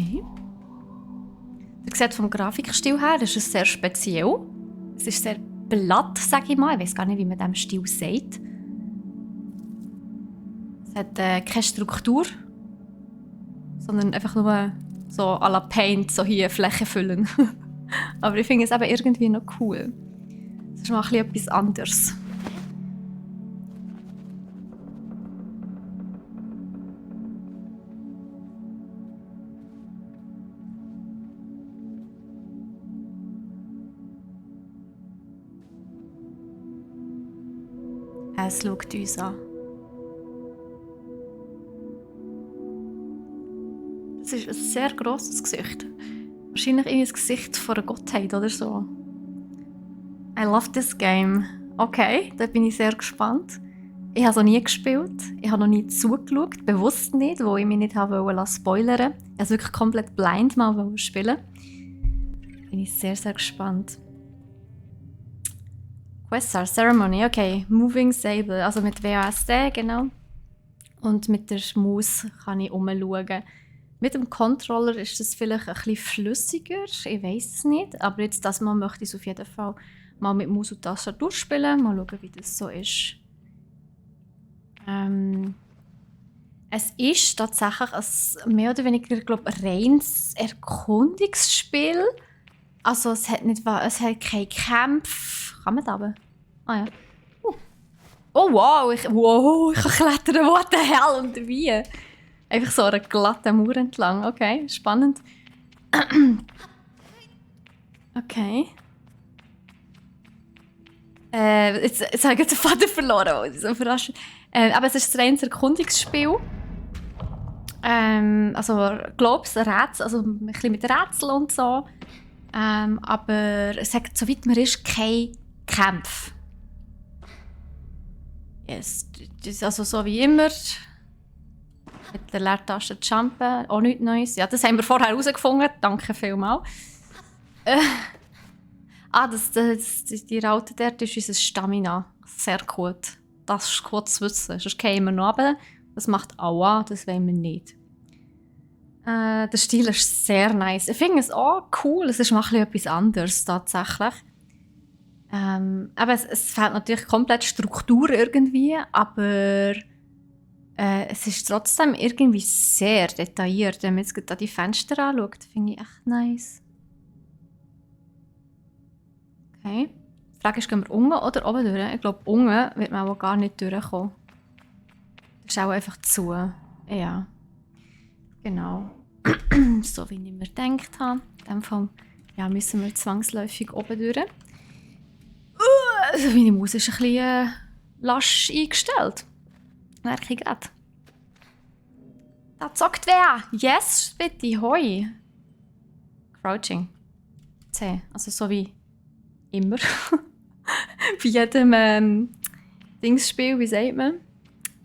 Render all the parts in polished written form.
Okay. Ihr seht vom Grafikstil her, ist es sehr speziell. Es ist sehr platt, sage ich mal. Ich weiß gar nicht, wie man diesem Stil sagt. Es hat keine Struktur, sondern einfach nur so à la Paint, so hier Flächen füllen. Aber ich finde es eben irgendwie noch cool. Es ist mal ein bisschen etwas anderes. Es schaut uns an. Es ist ein sehr grosses Gesicht. Wahrscheinlich ein Gesicht von einer Gottheit oder so. I love this game. Okay, da bin ich sehr gespannt. Ich habe es noch nie gespielt. Ich habe noch nie zugeschaut. Bewusst nicht, wo ich mich nicht habe spoilern wollte. Ich wollte es wirklich komplett blind mal spielen. Bin ich sehr, sehr gespannt. Queststar Ceremony, okay. Moving Sable, also mit WASD, genau. Und mit der Maus kann ich umschauen. Mit dem Controller ist das vielleicht ein bisschen flüssiger, ich weiß es nicht. Aber jetzt das Mal möchte ich es auf jeden Fall mal mit Maus und Tastatur spielen. Mal schauen, wie das so ist. Es ist tatsächlich ein mehr oder weniger, glaube ich, reines Erkundungsspiel. Also es hat keine Kämpfe. Kann man da aber? Ah ja. Oh wow, ich kann klettern, what the hell und wie? Einfach so eine glatte Mauer entlang. Okay, spannend. Okay. Jetzt habe ich den Vater verloren, das ist so überraschend. Aber es ist ein reines Erkundungsspiel. Also, ich glaube, es ist ein Rätsel, also ein bisschen mit Rätseln und so. Aber es hat, soweit man ist, kein Kampf. Yes. Das ist also so wie immer. Mit der Leertaste jumpen, auch nichts Neues. Ja, das haben wir vorher herausgefunden. Danke vielmals. Die Raute dort ist unser Stamina. Sehr gut. Das ist gut zu wissen. Sonst gehen wir noch runter. Das macht Aua, das wollen wir nicht. Der Stil ist sehr nice. Ich finde es auch cool. Es ist mal etwas anderes tatsächlich. Aber es fehlt natürlich komplett Struktur irgendwie, aber es ist trotzdem irgendwie sehr detailliert. Wenn man jetzt gerade die Fenster anschaut, finde ich echt nice. Okay. Die Frage ist, gehen wir unten oder oben durch? Ich glaube, unten wird man auch gar nicht durchkommen. Das ist auch einfach zu. Ja. Genau. So wie ich mir gedacht habe. In dem Fall müssen wir zwangsläufig oben durch. Also meine Maus ist ein bisschen lasch eingestellt. Merke ich gerade. Da zockt wer! Yes, bitte, hoi! Crouching. C. Also so wie immer. Bei jedem Dingsspiel, wie sagt man?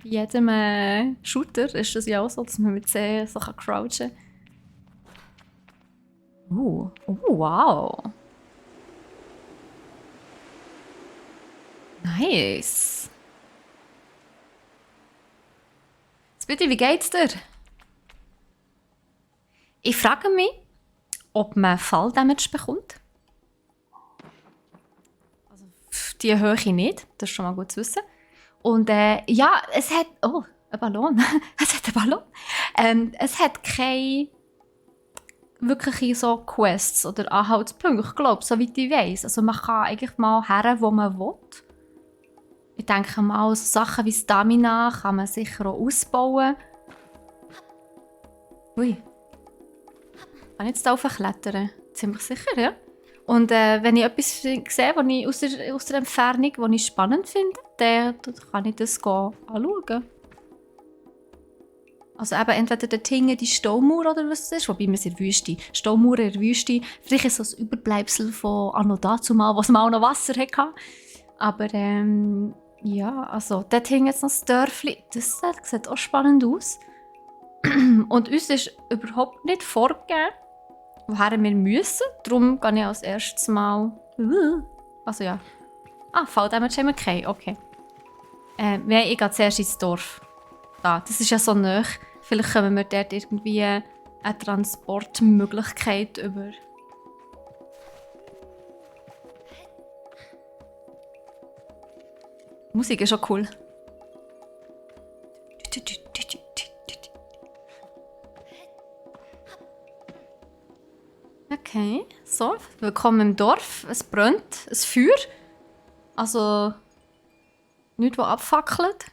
Bei jedem Shooter ist das ja auch so, dass man mit C so crouchen kann. Oh, wow! Nice! Jetzt bitte, wie geht's dir? Ich frage mich, ob man Falldamage bekommt. Also die Höhe nicht, das ist schon mal gut zu wissen. Und ja, es hat... Oh, ein Ballon. Es hat einen Ballon. Es hat keine wirkliche so Quests oder Anhaltspunkte, ich glaube, soweit ich weiss. Also man kann eigentlich mal her, wo man will. Ich denke mal, so Sachen wie Stamina kann man sicher auch ausbauen. Ui. Kann ich jetzt da klettern? Ziemlich sicher, ja. Und wenn ich etwas sehe, was ich aus der Entfernung was ich spannend finde, dann kann ich das anschauen. Also eben entweder dort hinten die Staumauer oder was es ist, wobei wir es in der Wüste. Staumauer in der Wüste. Vielleicht ist es so ein Überbleibsel von anno dazumal, was mal noch Wasser hatte. Aber ja, also dort hinten jetzt noch das Dörfli. Das sieht auch spannend aus. Und uns ist überhaupt nicht vorgegeben, woher wir müssen. Darum gehe ich als erstes mal... Also ja. Falldamage haben wir keinen. Okay. Ich gehe zuerst ins Dorf. Das ist ja so nah. Vielleicht können wir dort irgendwie eine Transportmöglichkeit über. Die Musik ist auch cool. Okay, so, willkommen im Dorf. Es brennt, ein Feuer. Also, nichts, was abfackelt.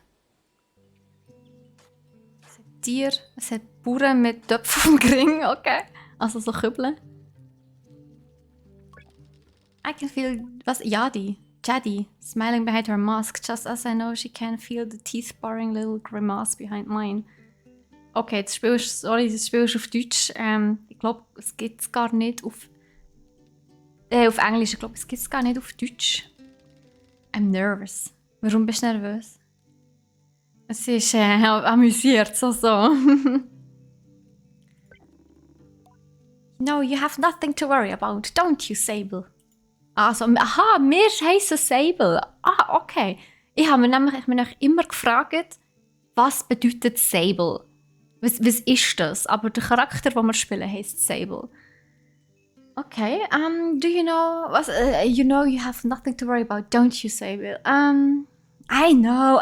Es hat Tiere, es hat Bauern mit Töpfen auf dem Ring, okay. Also so Kübeln. I can feel... Was? Jadi, smiling behind her mask, just as I know she can feel the teeth-baring little grimace behind mine. Okay, das Spiel ist auf Deutsch. Ich glaube, es gibt es gar nicht auf Englisch. Ich glaube, es gibt es gar nicht auf Deutsch. I'm nervous. Warum bist du nervös? Es ist amüsiert, so. No, you have nothing to worry about, don't you, Sable? Also, aha, wir heissen Sable. Ah, okay. Ich habe mich immer gefragt, was bedeutet Sable? Was ist das? Aber der Charakter, den wir spielen, heisst Sable. Okay, do you know... you know you have nothing to worry about, don't you, Sable? I know.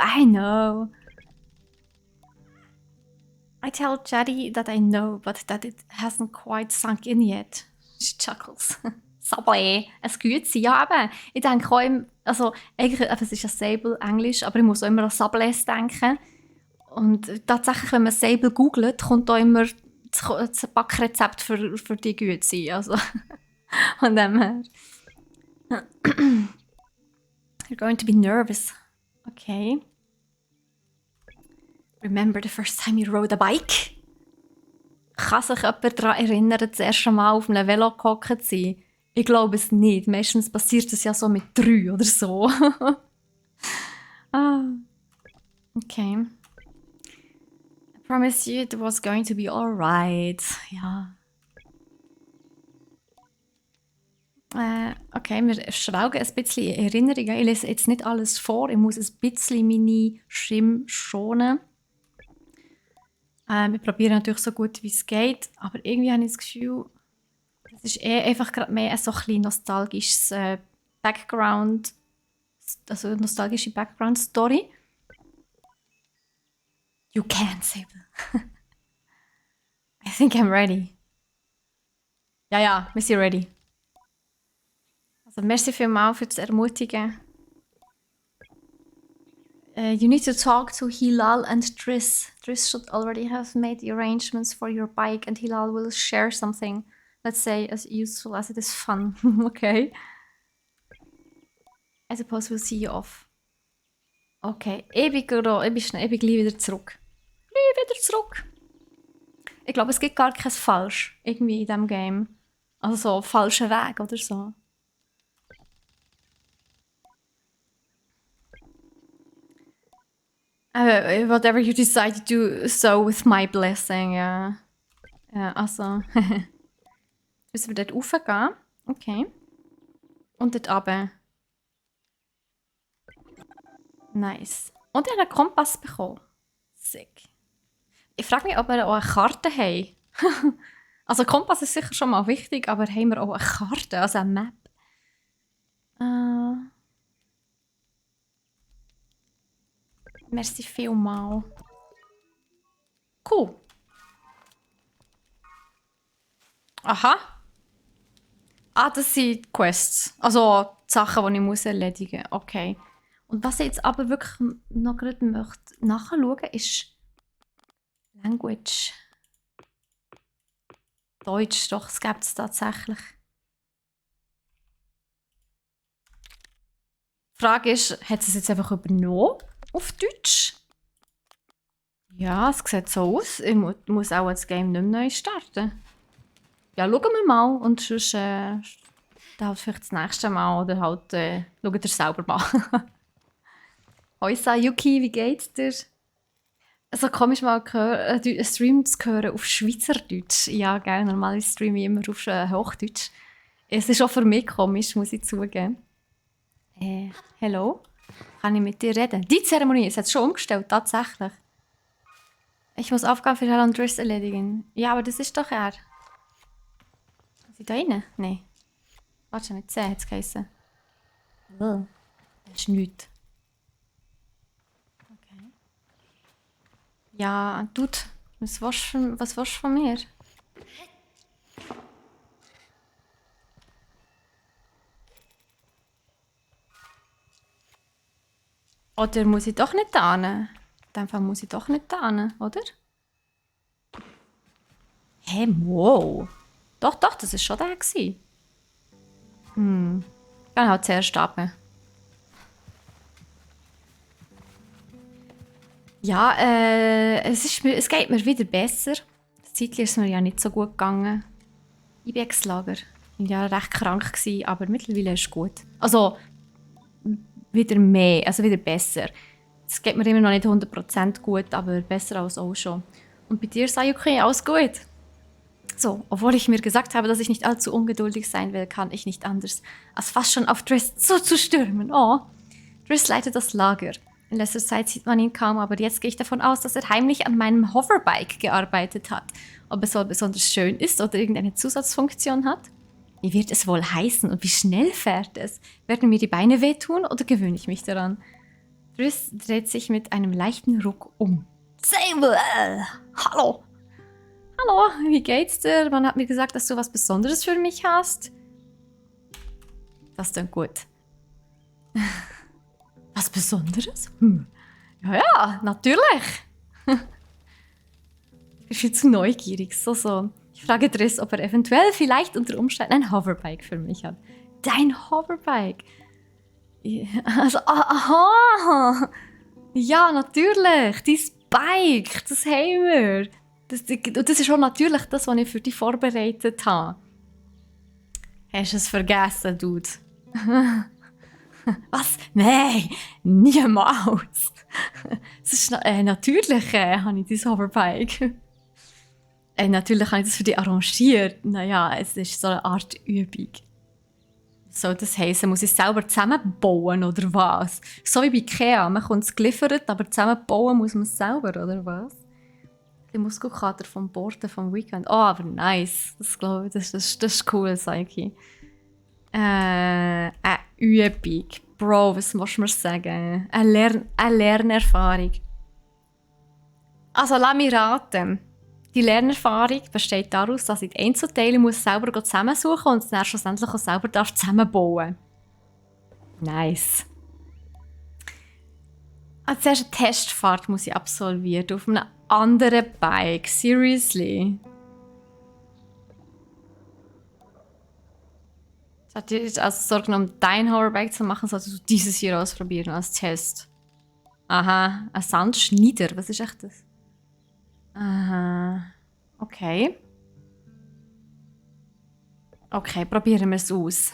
I tell Jadi that I know, but that it hasn't quite sunk in yet. She chuckles. Sable, es geht sie, ja eben. Ich denke auch immer, also eigentlich, es ist ja Sable Englisch, aber ich muss auch immer an Sables denken. Und tatsächlich, wenn man Sable googelt, kommt auch immer das Backrezept für die Güte. Also, von dem her. You're going to be nervous. Okay. Remember the first time you rode a bike? Kann sich jemand daran erinnern, das erste Mal auf einem Velo gehockt zu sein? Ich glaube es nicht. Meistens passiert das ja so mit 3 oder so. Okay. I promise you it was going to be alright. Ja. Okay, wir schwelgen ein bisschen in Erinnerungen. Ich lese jetzt nicht alles vor. Ich muss ein bisschen meine Stimme schonen. Wir probieren natürlich so gut wie es geht. Aber irgendwie habe ich das Gefühl, es ist einfach gerade mehr so ein bisschen nostalgisches Background. Also nostalgische Background-Story. You can, Sable. I think I'm ready. Ja, wir sind ready. Also merci vielmals für das Ermutigen. You need to talk to Hilal and Driss. Driss should already have made the arrangements for your bike and Hilal will share something, let's say, as useful as it is fun. Okay. I suppose we'll see you off. Okay, ich bin gleich wieder zurück. Ich glaube, es gibt gar kein Falsch irgendwie in diesem Game. Also so falscher Weg oder so. Whatever you decide to do so with my blessing, ja. Ja, also. Müssen wir dort raufgehen? Okay. Und dort runter. Nice. Und ich habe einen Kompass bekommen. Sick. Ich frage mich, ob wir auch eine Karte haben. Also Kompass ist sicher schon mal wichtig, aber haben wir auch eine Karte, also eine Map? Merci vielmal. Cool. Aha. Das sind Quests. Also die Sachen, die ich erledigen muss. Okay. Und was ich jetzt aber wirklich noch gerade möchte nachschauen, ist Language. Deutsch, doch, es gibt es tatsächlich. Die Frage ist, hat es jetzt einfach übernommen auf Deutsch? Ja, es sieht so aus. Ich muss auch das Game nicht mehr neu starten. Ja, schauen wir mal und sonst halt vielleicht das nächste Mal oder halt schaut ihr selber mal. Hoi Sayuki, wie geht's dir? Also komisch mal einen Stream zu hören auf Schweizerdeutsch. Ja, gell, normalerweise streame ich immer auf Hochdeutsch. Es ist auch für mich komisch, muss ich zugeben. Hello? Kann ich mit dir reden? Die Zeremonie, es hat schon umgestellt, tatsächlich. Ich muss Aufgaben für Hell und Driss erledigen. Ja, aber das ist doch er. Ist sie da rein? Nein. Warte, mit C hat es geheißen. Oh, das ist nichts. Okay. Ja, Dude, was willst du von mir? Oder muss ich doch nicht da hin? In dem Fall muss ich doch nicht da hin, oder? Hey, wow. Doch, das ist schon der gewesen. Ich kann halt zuerst atmen. Ja, es geht mir wieder besser. Das Zeitlich ist mir ja nicht so gut gegangen. IBX-Lager. Ich war ja recht krank, gewesen, aber mittlerweile ist es gut. Also, wieder mehr, also wieder besser. Es geht mir immer noch nicht 100% gut, aber besser als auch schon. Und bei dir, Sayuki, alles gut? So, obwohl ich mir gesagt habe, dass ich nicht allzu ungeduldig sein will, kann ich nicht anders, als fast schon auf Driss zuzustürmen. Oh, Driss leitet das Lager. In letzter Zeit sieht man ihn kaum, aber jetzt gehe ich davon aus, dass er heimlich an meinem Hoverbike gearbeitet hat. Ob es wohl besonders schön ist oder irgendeine Zusatzfunktion hat? Wie wird es wohl heißen und wie schnell fährt es? Werden mir die Beine wehtun oder gewöhne ich mich daran? Driss dreht sich mit einem leichten Ruck um. Sable! Hallo! Hallo, wie geht's dir? Man hat mir gesagt, dass du was Besonderes für mich hast. Das klingt gut. Was Besonderes? Ja, natürlich. Ich bin zu neugierig. So. Ich frage Driss, ob er eventuell vielleicht unter Umständen ein Hoverbike für mich hat. Dein Hoverbike? Also, aha. Ja, natürlich. Dein Bike, das haben wir. Das ist auch natürlich das, was ich für dich vorbereitet habe. Hast du es vergessen, Dude? Was? Nein, niemals. Es ist natürlich habe ich dein Hoverbike. Natürlich habe ich das für dich arrangiert. Naja, es ist so eine Art Übung. Soll das heissen, muss ich es selber zusammenbauen oder was? So wie bei Ikea, man kommt es geliefert, aber zusammenbauen muss man es selber, oder was? Der Muskelkater vom Borden vom Weekend. Oh, aber nice. Das glaube ich, das ist cool, Saiki. Eine Übung. Bro, was muss man sagen? Eine Lernerfahrung. Also, lass mich raten. Die Lernerfahrung besteht daraus, dass ich die Einzelteile selber zusammensuchen und dann schlussendlich auch selber zusammenbauen. Nice. Als erste Testfahrt muss ich absolvieren auf einem anderen Bike. Seriously. Ich hatte jetzt also Sorge genommen, dein Hoverbike zu machen, solltest du dieses hier ausprobieren als Test. Aha, ein Sandschneider. Was ist echt das? Aha. Okay. Okay, probieren wir es aus.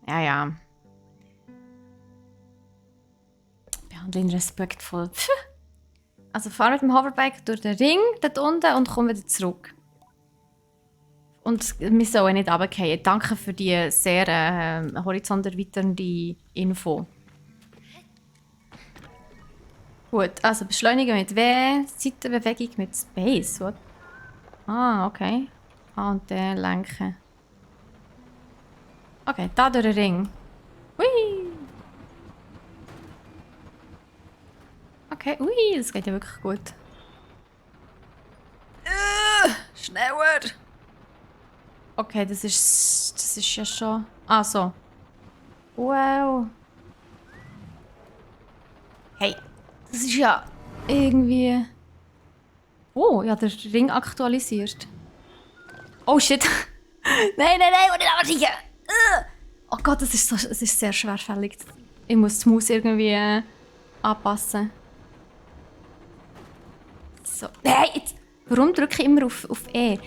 Ja. Behandle ihn respektvoll. Also fahr mit dem Hoverbike durch den Ring dort unten und komm wieder zurück. Und wir sollen nicht runterfallen. Danke für die sehr horizonterweiternde Info. Gut, also beschleunigen mit W, Seitenbewegung mit Space. What? Ah, okay. A und D lenken. Okay, da durch den Ring. Hui! Okay, ui, das geht ja wirklich gut. Schneller! Okay, das ist ja schon... Ah, so. Wow. Hey, das ist ja irgendwie... Oh, ja, der Ring aktualisiert. Oh, shit. Nein, warte nicht. Oh Gott, es ist sehr schwerfällig. Ich muss die Maus irgendwie anpassen. So. Hey, jetzt. Warum drücke ich immer auf E?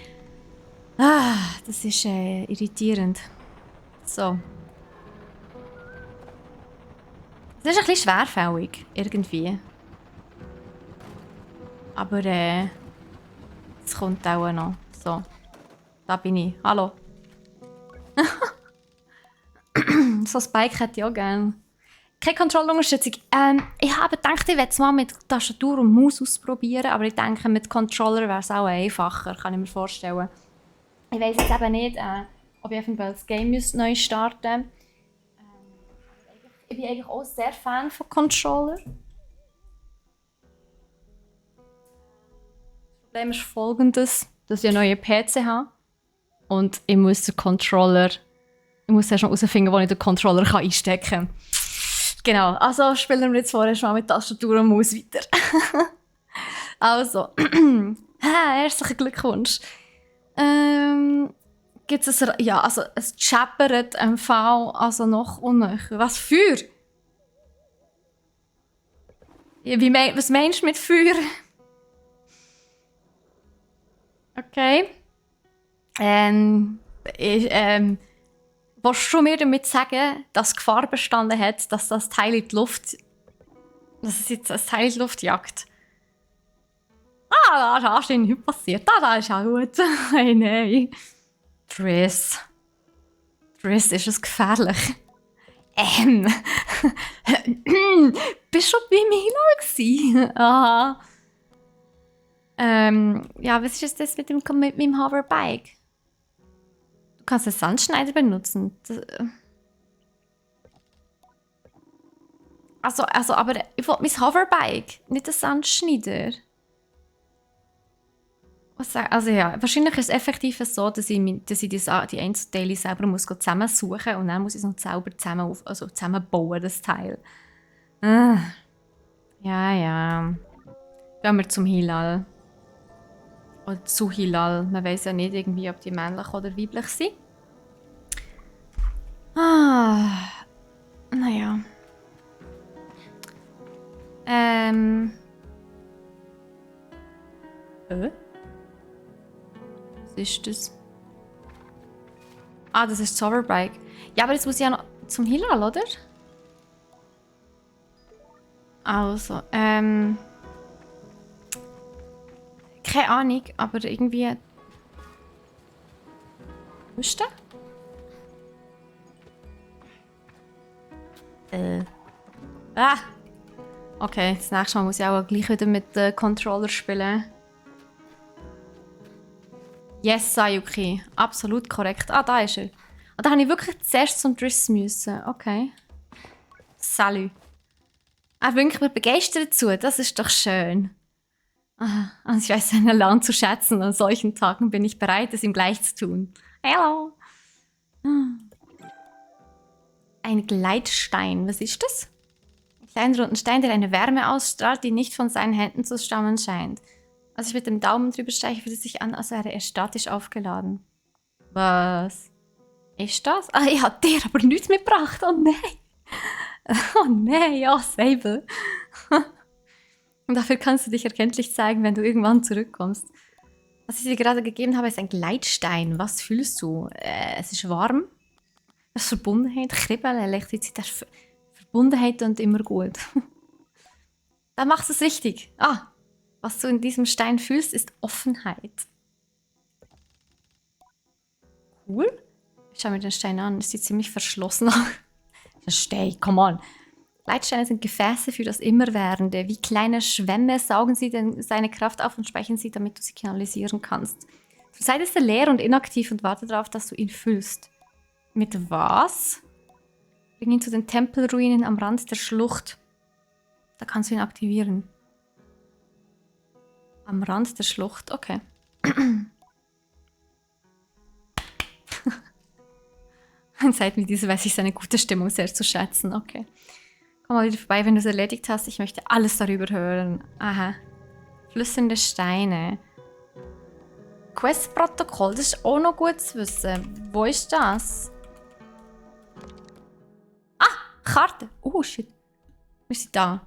Ah, das ist irritierend. So. Das ist ein bisschen schwerfällig, irgendwie. Aber es kommt auch noch. So. Da bin ich. Hallo. So ein Bike hätte ich auch gerne. keine Controller-Unterstützung. Ich habe gedacht, ich werde es mal mit Tastatur und Maus ausprobieren, aber ich denke, mit Controller wäre es auch einfacher, kann ich mir vorstellen. Ich weiß jetzt eben nicht, ob ich eventuell das Game neu starten müsste. Ich bin eigentlich auch sehr Fan von Controller. Das Problem ist folgendes, dass ich einen neuen PC habe und ich muss den Controller, ich muss erst mal herausfinden, wo ich den Controller einstecken kann. Genau, also spielen wir jetzt vorerst mal mit Tastatur und Maus weiter. Also, herzlichen Glückwunsch. Gibt es ja, also es scheppert MV, also noch unnöcher. Was für? Was meinst du mit Feuer? Okay. Willst du mir damit sagen, dass Gefahr bestanden hat, dass das Teil in die Luft... dass es jetzt ein Teil in die Luft jagt? Da ist anscheinend nichts passiert. Da ist auch gut. Hey, nein. Triss, ist es gefährlich? Bist du bei mir gewesen? Aha. Ja, was ist das mit dem Hoverbike? Du kannst den Sandschneider benutzen. Aber ich will mein Hoverbike, nicht den Sandschneider. Also ja, wahrscheinlich ist es effektiv so, dass ich die Einzelteile selber muss zusammensuchen und dann muss ich es noch selber zusammenbauen, das Teil. Ja. Gehen wir zum Hilal. Oder zu Hilal. Man weiß ja nicht irgendwie, ob die männlich oder weiblich sind. Naja. Was ist das? Das ist das Hoverbike. Ja, aber jetzt muss ich ja noch zum Hilal, oder? Also, keine Ahnung, aber irgendwie... Wo ist der? Okay, das nächste Mal muss ich auch gleich wieder mit dem Controller spielen. Yes, Sayuki. Absolut korrekt. Da ist er. Da habe ich wirklich zuerst zum Driss müssen. Okay. Salut. Er winkt mir begeistert zu. Das ist doch schön. Also ich weiß sein Land zu schätzen. An solchen Tagen bin ich bereit, es ihm gleich zu tun. Hello. Ein Gleitstein. Was ist das? Ein kleiner runden Stein, der eine Wärme ausstrahlt, die nicht von seinen Händen zu stammen scheint. Als ich mit dem Daumen drüber streiche, fühlt es sich an, als wäre er statisch aufgeladen. Was ist das? Ich habe dir aber nichts mitgebracht. Oh nein. Oh nein, ja, Sable. Und dafür kannst du dich erkenntlich zeigen, wenn du irgendwann zurückkommst. Was ich dir gerade gegeben habe, ist ein Gleitstein. Was fühlst du? Es ist warm. Das ist Verbundenheit, Kribbeln, Elektrizität. Verbundenheit und immer gut. Dann machst du es richtig. Was du in diesem Stein fühlst, ist Offenheit. Cool. Ich schaue mir den Stein an. Es sieht ziemlich verschlossen aus. Das Stein, come on. Gleitsteine sind Gefäße für das Immerwährende. Wie kleine Schwämme saugen sie seine Kraft auf und speichern sie, damit du sie kanalisieren kannst. Zurzeit ist er leer und inaktiv und warte darauf, dass du ihn füllst. Mit was? Bring ihn zu den Tempelruinen am Rand der Schlucht. Da kannst du ihn aktivieren. Am Rand der Schlucht, okay. In Zeiten wie diese weiß ich seine gute Stimmung sehr zu schätzen, okay. Komm mal wieder vorbei, wenn du es erledigt hast. Ich möchte alles darüber hören. Aha. Flüssende Steine. Questprotokoll, das ist auch noch gut zu wissen. Wo ist das? Karte. Oh, shit. Wo ist sie da?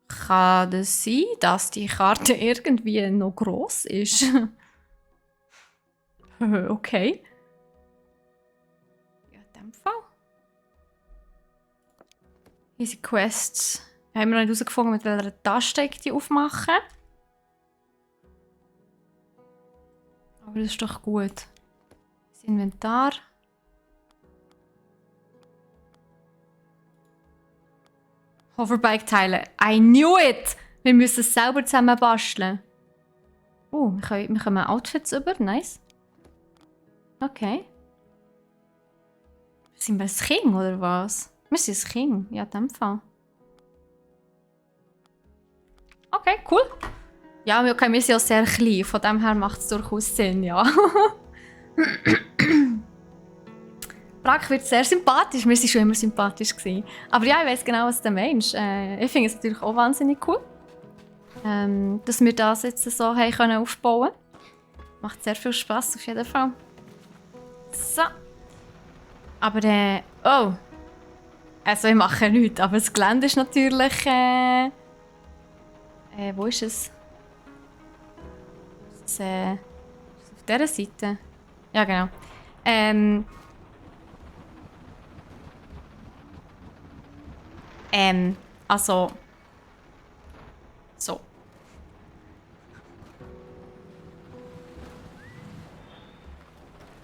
Kann es sein, dass die Karte irgendwie noch gross ist? Okay. Ja, in dem Fall. Easy Quests. Haben wir noch nicht herausgefunden, mit welcher Taste ich die aufmache. Aber Aber das ist doch gut. Das Inventar. Hoverbike-Teile. I knew it! Wir müssen es selber zusammen basteln. Wir kommen Outfits über. Nice. Okay. Sind wir ein King oder was? Wir sind ein King. Ja, in dem Fall. Okay, cool. Ja, okay, wir sind ja sehr klein. Von dem her macht es durchaus Sinn, ja. Brack wird sehr sympathisch. Wir waren schon immer sympathisch gewesen. Aber ja, ich weiß genau, was du meinst. Ich finde es natürlich auch wahnsinnig cool, dass wir das jetzt so haben können aufbauen. Macht sehr viel Spass auf jeden Fall. So. Aber oh. Also ich mache nichts, aber das Gelände ist natürlich... wo ist es? Ist es auf dieser Seite? Ja, genau. Also... So.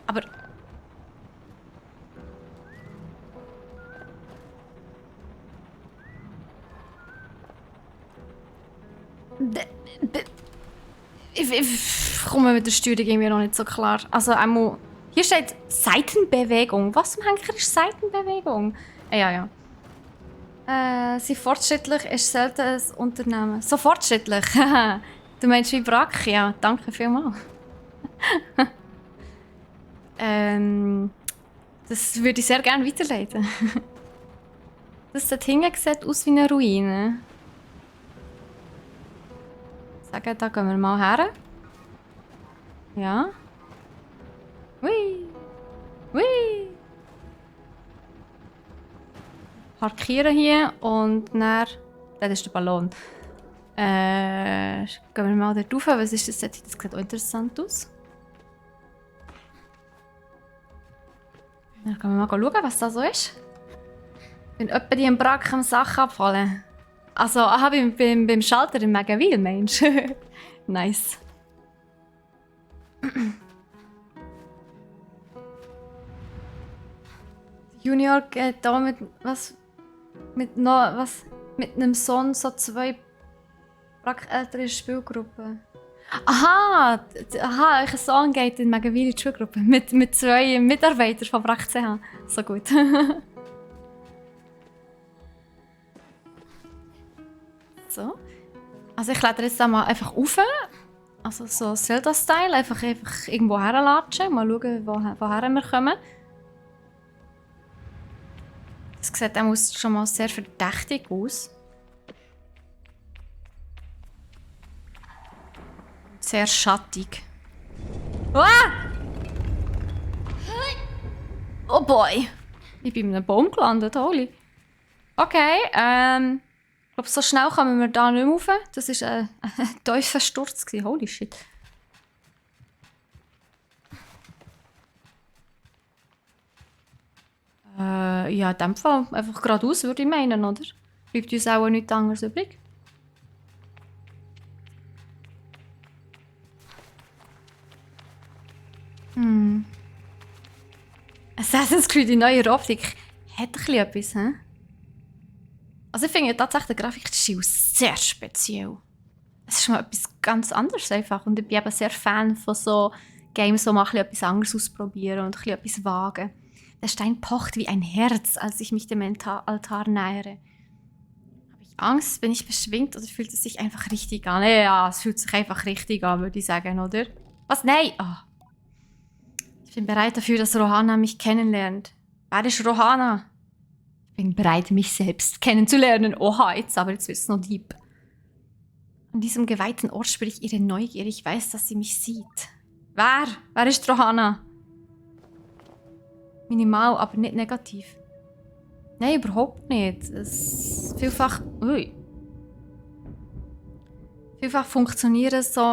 Aber... Ich komme mit der Steuerung irgendwie noch nicht so klar. Also einmal... Hier steht Seitenbewegung. Was zum Henker ist Seitenbewegung? Ja. Sie fortschrittlich ist selten ein Unternehmen. So fortschrittlich? Du meinst wie Brack? Ja, danke vielmals. Das würde ich sehr gerne weiterleiten. Das dort hinten sieht aus wie eine Ruine. Sagen, da gehen wir mal her. Ja. Hui. Hui. Parkieren hier und dann... Das ist der Ballon. Gehen wir mal dort rauf. Was ist das? Das sieht auch interessant aus. Dann gehen wir mal schauen, was da so ist. Wenn jemand die im Brack am Sachen abfallen. Also, aha, beim Schalter im Megawil, Mensch. Nice. Junior geht da mit was? Mit einem Sohn so 2 ältere Spielgruppen. Aha, euer Sohn geht in Megawil in die Spielgruppe mit 2 Mitarbeitern von Brack CH. So gut. So. Also ich kletter jetzt da mal einfach rauf. Also so Zelda-Style. Einfach irgendwo herlatschen. Mal schauen, woher wir kommen. Das sieht auch schon mal sehr verdächtig aus. Sehr schattig. Ah! Oh boy! Ich bin in einem Baum gelandet, holy. Okay, ich glaube, so schnell kommen wir da nicht mehr rauf. Das war ein tiefer Sturz. Holy shit. Ja, in dem Fall einfach geradeaus, würde ich meinen, oder? Bleibt uns auch nichts anderes übrig. Assassin's Creed, die neue Optik, hat ein bisschen etwas, hä? Also ich finde tatsächlich den Grafikstil sehr speziell. Es ist mal etwas ganz anderes einfach. Und ich bin eben sehr Fan von so Games, wo man etwas anderes ausprobieren und etwas wagen. Der Stein pocht wie ein Herz, als ich mich dem Altar nähere. Habe ich Angst? Bin ich beschwingt oder fühlt es sich einfach richtig an? Ja, es fühlt sich einfach richtig an, würde ich sagen, oder? Was? Nein! Oh. Ich bin bereit dafür, dass Rohana mich kennenlernt. Wer ist Rohana? Ich bin bereit, mich selbst kennenzulernen. Oha, jetzt wird es noch deep. An diesem geweihten Ort spricht ihre Neugier. Ich weiß, dass sie mich sieht. Wer? Wer ist Rohana? Minimal, aber nicht negativ. Nein, überhaupt nicht. Es vielfach... Ui. Vielfach funktioniert so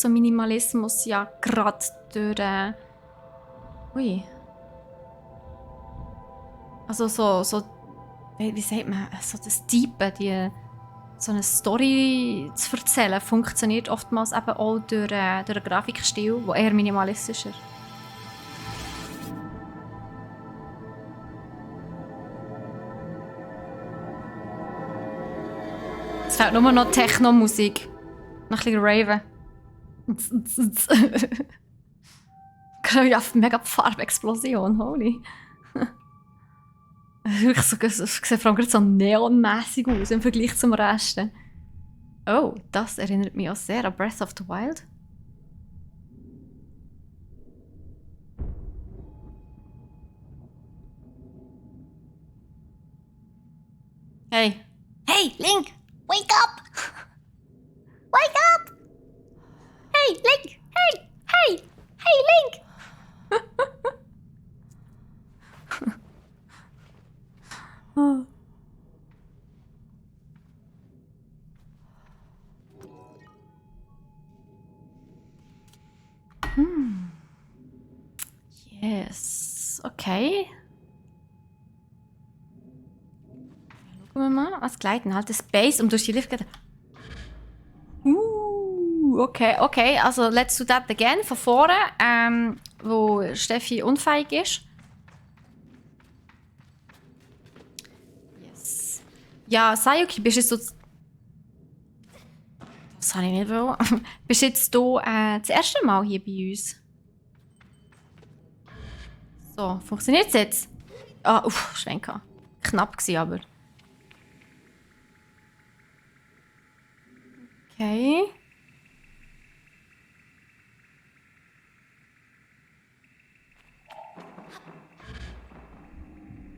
Minimalismus ja gerade durch... Ui. Also so... Wie sagt man? So das Tiefe, die... so eine Story zu erzählen, funktioniert oftmals eben auch durch einen Grafikstil, der eher minimalistisch ist. Es fehlt nur noch Techno-Musik. Noch ein bisschen Raven. Ja, mega Farbexplosion, holy. Ich sehe vor allem gerade so neonmässig aus im Vergleich zum Rest. Oh, das erinnert mich auch sehr an Breath of the Wild. Hey. Hey, Link! Wake up! Wake up! Hey, Link! Hey! Hey! Hey, Link! Oh. Yes. Okay. Schauen wir mal. Was gleiten? Halt das Base und durch die Lift geht. Okay, okay. Also, let's do that again. Von vorne, wo Steffi unfähig ist. Yes. Ja, Sayuki, bist jetzt so. Das habe ich nicht wollen. Bist jetzt du das erste Mal hier bei uns? So, funktioniert es jetzt? Ah, Schwenker. Knapp gewesen, aber. Okay.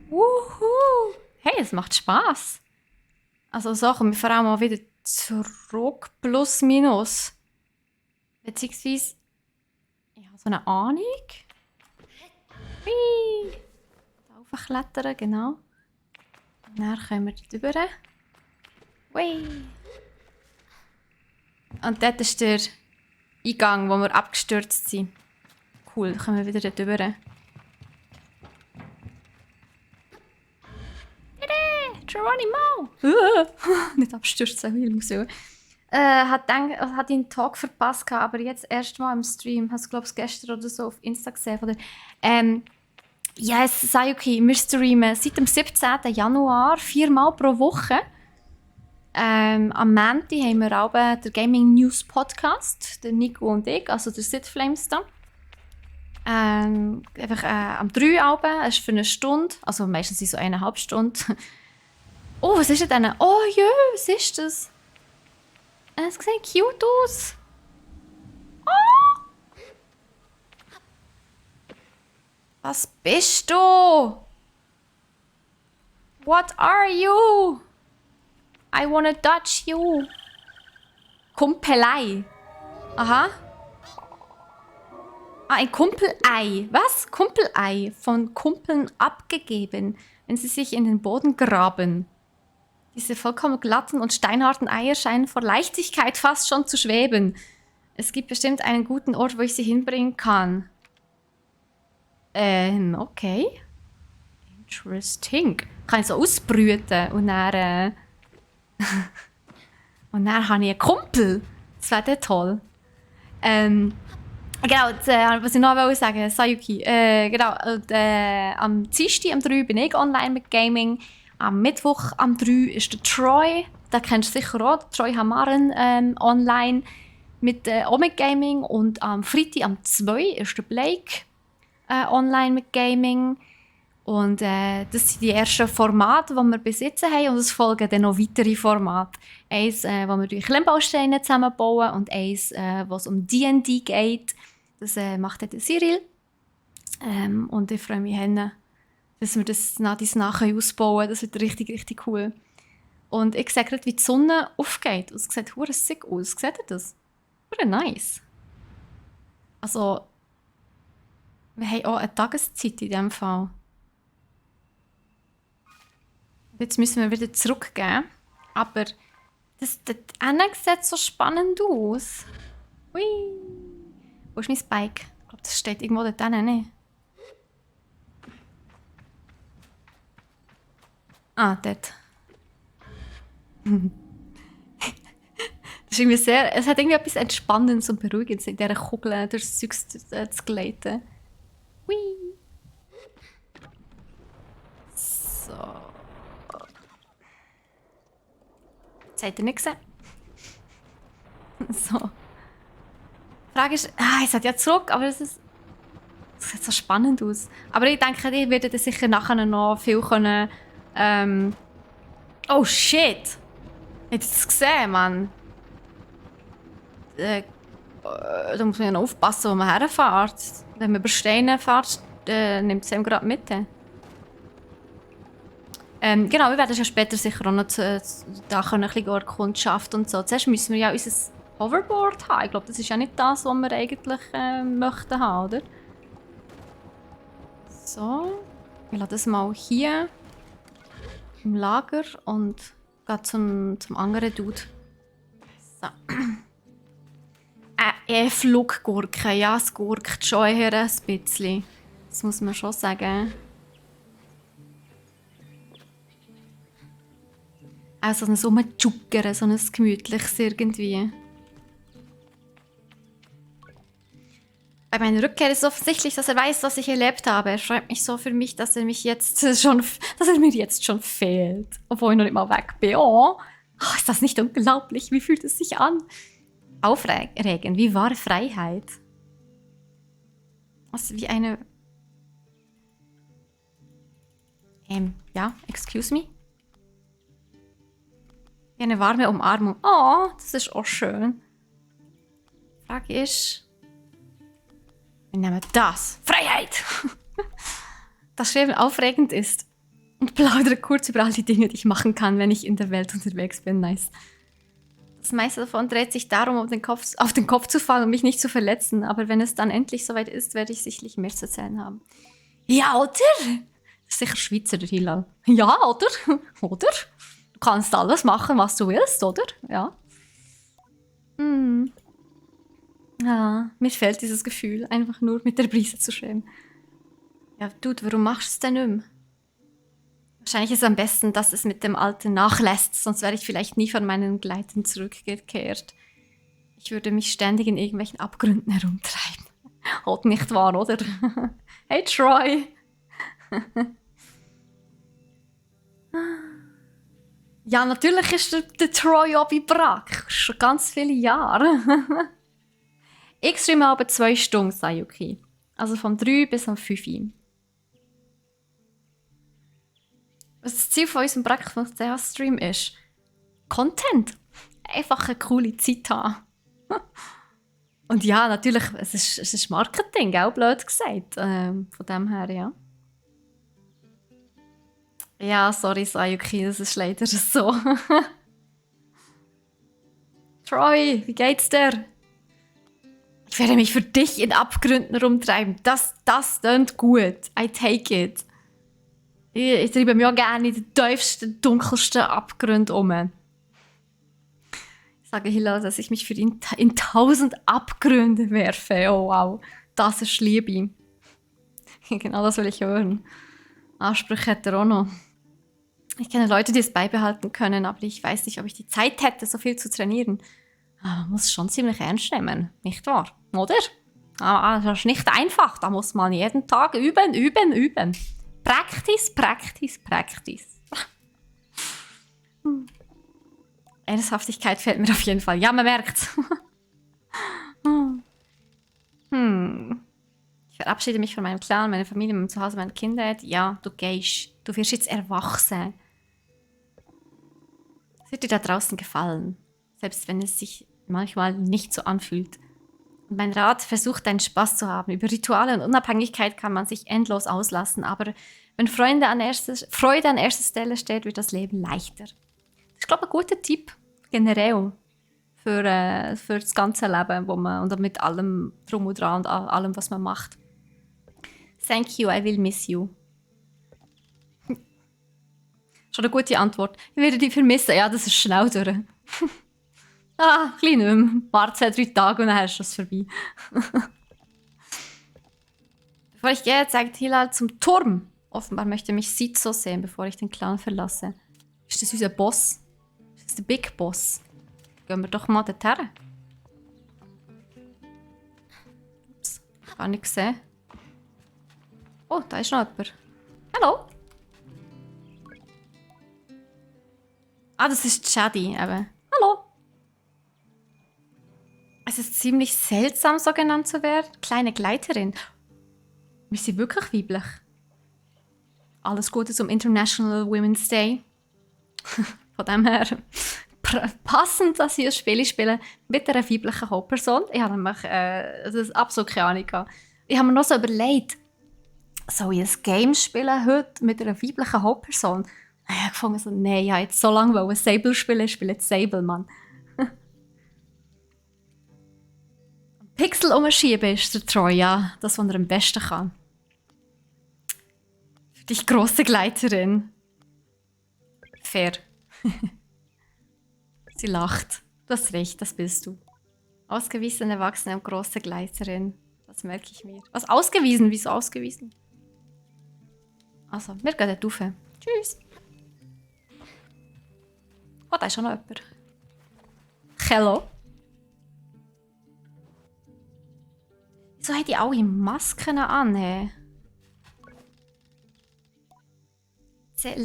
Wuhu! Hey, es macht Spaß. Also so kommen wir vor allem mal wieder zurück, plus minus. Beziehungsweise, ich habe so eine Ahnung. Hui! Da raufklettern, genau. Und dann können wir drüber. Hui! Und dort ist der Eingang, wo wir abgestürzt sind. Cool, da können wir wieder drüber. Geronimo! Nicht abstürzen, wie muss ich. Hat den Talk verpasst, aber jetzt erst mal im Stream. Hast du, glaube ich, gestern oder so auf Insta gesehen? Oder? Ja, es sei okay. Wir streamen seit dem 17. Januar 4-mal pro Woche. Am Montag haben wir auch den Gaming News Podcast, der Nico und ich, also der Sid Flames da. Einfach am 3 Abend, es ist für eine Stunde, also meistens so 1,5 Stunden. Oh, was ist denn? Oh ja, was ist das? Es sieht cute aus. Oh. Was bist du? What are you? I wanna touch you. Kumpelei. Aha. Ah, ein Kumpelei. Was? Kumpelei. Von Kumpeln abgegeben, wenn sie sich in den Boden graben. Diese vollkommen glatten und steinharten Eier scheinen vor Leichtigkeit fast schon zu schweben. Es gibt bestimmt einen guten Ort, wo ich sie hinbringen kann. Okay. Interesting. Kann ich so ausbrüten und dann... und dann habe ich einen Kumpel. Das wäre dann toll. Genau, was ich noch sagen wollte, Sayuki. Genau, am Dienstag, am 3 bin ich online mit Gaming. Am Mittwoch, am 3 ist der Troy. Den kennst du sicher auch. Troy Hamaren online mit mit Gaming. Und am Freitag, am 2 ist der Blake online mit Gaming. Und das sind die ersten Formate, die wir besitzen haben. Und es folgen dann noch weitere Formate. Eins, wo wir durch Klemmbausteine zusammenbauen und eins, wo es um D&D geht. Das macht der Cyril. Und ich freue mich, dass wir das nach ausbauen können. Das wird richtig, richtig cool. Und ich sehe gerade, wie die Sonne aufgeht. Es sieht verdammt sick aus. Seht ihr das? Verdammt nice. Also, wir haben auch eine Tageszeit in diesem Fall. Jetzt müssen wir wieder zurückgehen. Aber das sieht so spannend aus. Hui. Wo ist mein Spike? Ich glaube, das steht irgendwo dort hinten. Ah, dort. ist irgendwie sehr, es hat irgendwie etwas Entspannendes und Beruhigendes in dieser Kugel durchs Zeug zu gleiten. Hui. So. Das habt ihr nicht gesehen. So. Die Frage ist, es hat ja zurück, aber es sieht so spannend aus. Aber ich denke, ihr werdet sicher nachher noch viel können. Oh shit! Habt ihr das gesehen, Mann? Da muss man ja noch aufpassen, wo man herfährt. Wenn man über Steine fährt, nimmt es einem gerade mit. Genau, wir werden ja später sicher auch noch da können ein bisschen Kundschaft und so. Zuerst müssen wir ja unser Hoverboard haben. Ich glaube, das ist ja nicht das, was wir eigentlich möchten haben, oder? So. Ich lasse das mal hier im Lager und gehe zum anderen Dude. So. Fluggurke. Ja, es gurkt schon eher ein bisschen. Das muss man schon sagen. Auch so ein Rumjuggern, so ein gemütliches irgendwie. Bei meiner Rückkehr ist es offensichtlich, dass er weiß, was ich erlebt habe. Er schreibt mich so für mich, dass er mir jetzt schon fehlt. Obwohl ich noch nicht mal weg bin. Oh, ist das nicht unglaublich? Wie fühlt es sich an? Aufregend, wie wahre Freiheit. Was wie eine... ja, excuse me? Wie eine warme Umarmung. Oh, das ist auch schön. Frage ist... Wir nehmen das. Freiheit! Das Schreiben aufregend ist. Und plaudere kurz über all die Dinge, die ich machen kann, wenn ich in der Welt unterwegs bin. Nice. Das meiste davon dreht sich darum, auf den Kopf zu fallen und mich nicht zu verletzen. Aber wenn es dann endlich soweit ist, werde ich sicherlich mehr zu erzählen haben. Ja, oder? Das ist sicher Schweizer, der Hilal. Ja, oder? Oder? Du kannst alles machen, was du willst, oder? Ja. Ja, mir fehlt dieses Gefühl, einfach nur mit der Brise zu schwimmen. Ja, Dude, warum machst du es denn nicht mehr? Wahrscheinlich ist es am besten, dass es mit dem Alten nachlässt, sonst wäre ich vielleicht nie von meinen Gleiten zurückgekehrt. Ich würde mich ständig in irgendwelchen Abgründen herumtreiben. Halt nicht wahr, oder? Hey, Troy! Ja, natürlich ist der Troy auch bei Brack. Schon ganz viele Jahre. Ich streame aber 2 Stunden, Sayuki. Also von 3 bis 5. Was das Ziel von unserem Brack.ch-Stream ist? Content. Einfach eine coole Zeit haben. Und ja, natürlich, es ist Marketing, auch blöd gesagt. Von dem her, ja. Ja, sorry, Sayuki, das ist leider so. Troy, wie geht's dir? Ich werde mich für dich in Abgründen rumtreiben. Das klingt gut. I take it. Ich treibe mich auch gerne in den tiefsten, dunkelsten Abgründen um. Ich sage Hilla, dass ich mich für ihn in 1000 Abgründe werfe. Oh wow, das ist Liebe. Genau das will ich hören. Ansprüche hat er auch noch. Ich kenne Leute, die es beibehalten können, aber ich weiß nicht, ob ich die Zeit hätte, so viel zu trainieren. Man muss es schon ziemlich ernst nehmen, nicht wahr? Oder? Das ist nicht einfach. Da muss man jeden Tag üben. Practice. Ernsthaftigkeit fällt mir auf jeden Fall. Ja, man merkt's. Ich verabschiede mich von meinem Clan, meiner Familie, meinem Zuhause, meiner Kindheit. Ja, du gehst. Du wirst jetzt erwachsen. Es wird dir da draußen gefallen. Selbst wenn es sich manchmal nicht so anfühlt. Und mein Rat, versuch deinen Spaß zu haben. Über Rituale und Unabhängigkeit kann man sich endlos auslassen. Aber wenn Freude an erster Stelle steht, wird das Leben leichter. Das ist, glaube ich, ein guter Tipp generell für das ganze Leben, wo man, und mit allem drum und dran und allem, was man macht. Thank you, I will miss you. Schon eine gute Antwort. Ich werde dich vermissen. Ja, das ist schnell durch. Ein bisschen nicht mehr. Warte 2-3 Tage und dann ist es vorbei. Bevor ich gehe, zeigt Hilal zum Turm. Offenbar möchte mich Sizo sehen, bevor ich den Clan verlasse. Ist das unser Boss? Ist das der Big Boss? Gehen wir doch mal dorthin. Ups, gar nicht gesehen. Oh, da ist noch jemand. Hallo? Ah, das ist Shadi eben. Hallo? Es ist ziemlich seltsam, so genannt zu werden. Kleine Gleiterin. Wir sind wirklich weiblich. Alles Gute zum International Women's Day. Von dem her passend, dass ich ein Spiel spiele mit einer weiblichen Hauptperson. Ich habe nämlich das absolut keine Ahnung gehabt. Ich habe mir noch so überlegt, soll ich ein Game spielen heute mit einer weiblichen Hauptperson? Ich habe gefunden, so, nein, ich habe jetzt so lange ein Sable spielen, ich spiele jetzt Sable, Mann. Pixel umschieben ist der Troy, ja. Das, was er am besten kann. Für dich grosse Gleiterin. Fair. Sie lacht. Du hast recht, das bist du. Ausgewiesene Erwachsene und grosse Gleiterin. Das merke ich mir. Was, ausgewiesen? Wieso ausgewiesen? Also, wir gehen dort rauf. Tschüss. Oh, da ist schon noch jemand. Hello. Wieso haben die alle Masken an?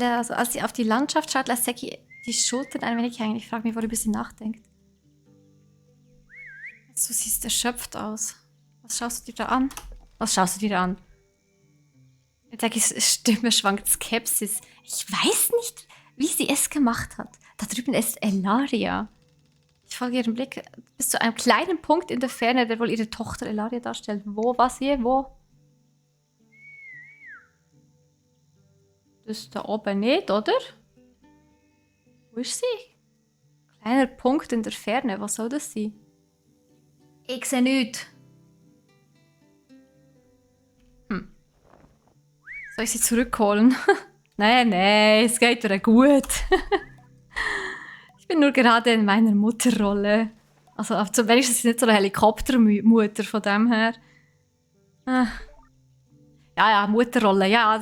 Also, als sie auf die Landschaft schaut, lässt Seki die Schultern ein wenig hängen. Ich frage mich, worüber sie nachdenkt. Du siehst erschöpft aus. Was schaust du dir da an? Was schaust du dir da an? Sekis Stimme schwankt Skepsis. Ich weiß nicht, wie sie es gemacht hat. Da drüben ist Elaria. Ich folge ihrem Blick bis zu einem kleinen Punkt in der Ferne, der wohl ihre Tochter Elaria darstellt. Wo, was hier, wo? Das ist da oben nicht, oder? Wo ist sie? Kleiner Punkt in der Ferne, was soll das sein? Ich sehe nichts. Soll ich sie zurückholen? Nein, es geht ihr gut. Ich bin nur gerade in meiner Mutterrolle. Also wenigstens ist sie nicht so eine Helikoptermutter von dem her. Ja, Mutterrolle, ja.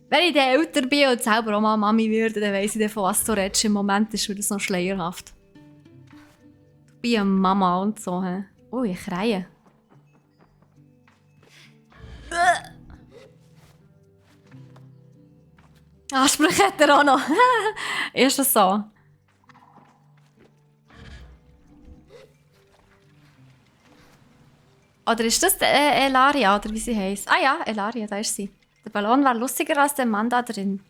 Wenn ich dann älter bin und selber auch mal Mami werde, dann weiss ich, von was du redest. Im Moment ist das noch schleierhaft. Du bist eine Mama und so. He? Oh, ich kreie. Ansprüche hat er auch noch. Ist das so? Oder ist das Elaria, oder wie sie heisst? Ah ja, Elaria, da ist sie. Der Ballon war lustiger als der Mann da drin.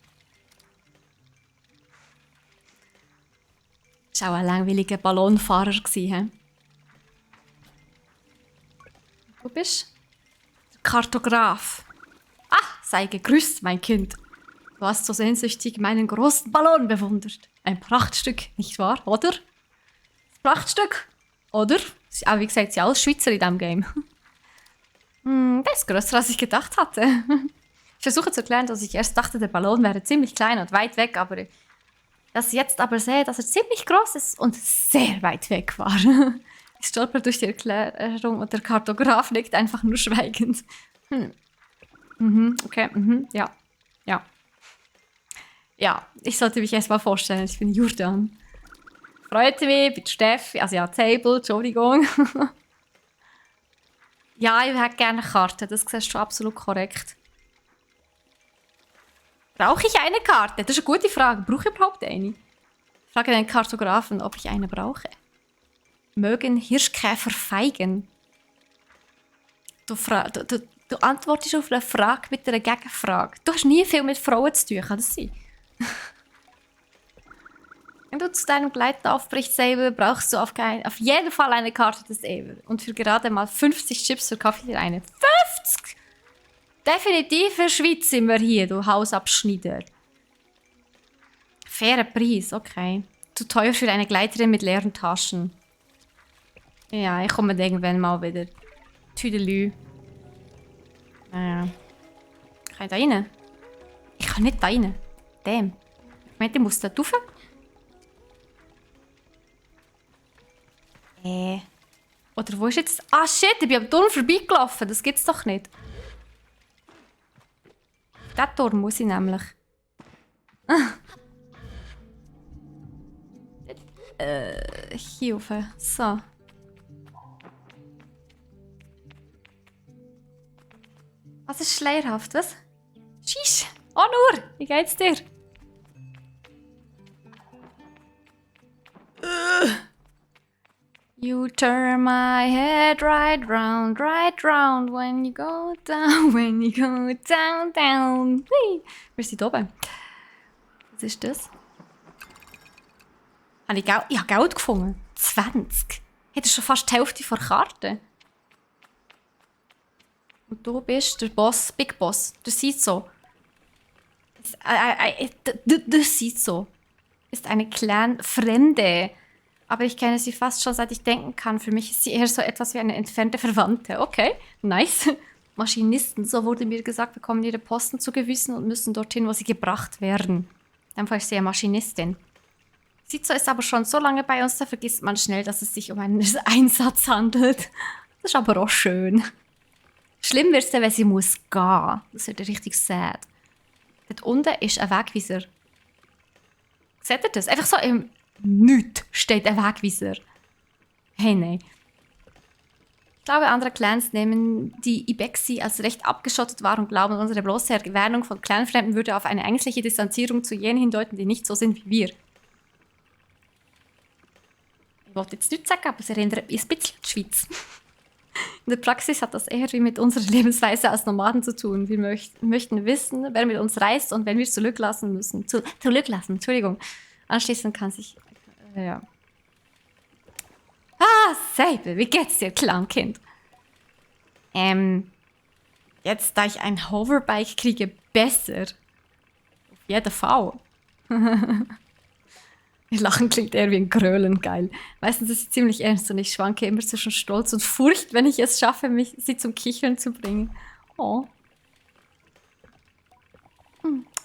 Das war auch ein langweiliger Ballonfahrer. He? Du bist der Kartograf. Ah, sei gegrüßt, mein Kind. Du hast so sehnsüchtig meinen großen Ballon bewundert. Ein Prachtstück, nicht wahr, oder? Das Prachtstück, oder? Aber wie gesagt, sie sind alle Schweizer in diesem Game. Das ist grösser, als ich gedacht hatte. Ich versuche zu erklären, dass ich erst dachte, der Ballon wäre ziemlich klein und weit weg, aber dass ich jetzt aber sehe, dass er ziemlich groß ist und sehr weit weg war. Ich stolper durch die Erklärung und der Kartograf nickt einfach nur schweigend. Okay, ja. Ja, ich sollte mich erst mal vorstellen, ich bin Jordan. Freut mich, ich bin Steffi, also ja, Table, Entschuldigung. Ja, ich hätte gerne eine Karte, das siehst du absolut korrekt. Brauche ich eine Karte? Das ist eine gute Frage. Brauche ich überhaupt eine? Ich frage den Kartografen, ob ich eine brauche. Mögen Hirschkäfer feigen? Du antwortest auf eine Frage mit einer Gegenfrage. Du hast nie viel mit Frauen zu tun, kann das sein? Wenn du zu deinem Gleiter aufbrichst, Saber, brauchst du auf jeden Fall eine Karte des Eber. Und für gerade mal 50 Chips verkaufe ich dir eine. 50! Definitiv für Schweiz sind wir hier, du Hausabschneider. Fairer Preis, okay. Zu teuer für eine Gleiterin mit leeren Taschen. Ja, ich komme irgendwann mal wieder. Tüdelü. Kann ich da rein? Ich kann nicht da rein. Damn. Ich meinte, ich muss da rauf. Oder wo ist jetzt... Ah, shit, ich bin am Turm vorbeigelaufen. Das gibt's doch nicht. Diesen Turm muss ich nämlich. Hier rauf. So. Was ist schleierhaft, was? Shish! Oh nur! Wie geht's dir? You turn my head right round when you go down, down. Hui. Wir sind oben. Was ist das? Ich habe Geld gefunden. 20. Hey, das ist schon fast die Hälfte der Karte. Und du bist der Boss, Big Boss. Das sieht so. Das sieht so. Ist eine kleine Fremde. Aber ich kenne sie fast schon, seit ich denken kann. Für mich ist sie eher so etwas wie eine entfernte Verwandte. Okay, nice. Maschinisten, so wurde mir gesagt, bekommen ihre Posten zugewiesen und müssen dorthin, wo sie gebracht werden. Einfach ist sie eine Maschinistin. Sizo ist aber schon so lange bei uns, da vergisst man schnell, dass es sich um einen Einsatz handelt. Das ist aber auch schön. Schlimm wird es dann, wenn sie muss gehen. Das wird richtig sad. Dort unten ist ein Wegweiser. Seht ihr das? Einfach so im Nichts steht ein Wegweiser. Hey, nein. Ich glaube, andere Clans nehmen die Ibexi als recht abgeschottet wahr und glauben, unsere bloße Erwähnung von Clanfremden würde auf eine ängstliche Distanzierung zu jenen hindeuten, die nicht so sind wie wir. Ich wollte jetzt nichts sagen, aber es erinnert mich ein bisschen an die Schweiz. In der Praxis hat das eher wie mit unserer Lebensweise als Nomaden zu tun. Wir möchten wissen, wer mit uns reist und wenn wir zurücklassen müssen. Zurücklassen, Entschuldigung. Anschließend kann sich... ja. Ah, Säbel, wie geht's dir, Clownkind? Jetzt, da ich ein Hoverbike kriege, besser. Auf jeden Fall. Lachen klingt eher wie ein Grölen, geil. Meistens ist sie ziemlich ernst und ich schwanke immer zwischen Stolz und Furcht, wenn ich es schaffe, sie zum Kichern zu bringen. Oh.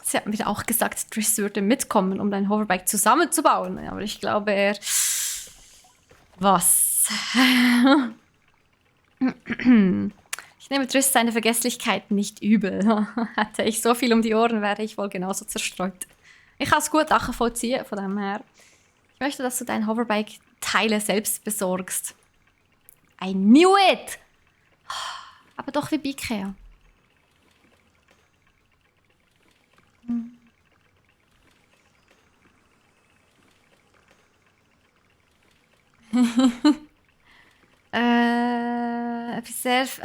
Sie hat mir auch gesagt, Triss würde mitkommen, um dein Hoverbike zusammenzubauen. Aber ich glaube, was? Ich nehme Triss seine Vergesslichkeit nicht übel. Hätte ich so viel um die Ohren, wäre ich wohl genauso zerstreut. Ich kann es gut nachvollziehen, von dem her. Ich möchte, dass du dein Hoverbike-Teile selbst besorgst. I knew it! Aber doch wie bei Ikea.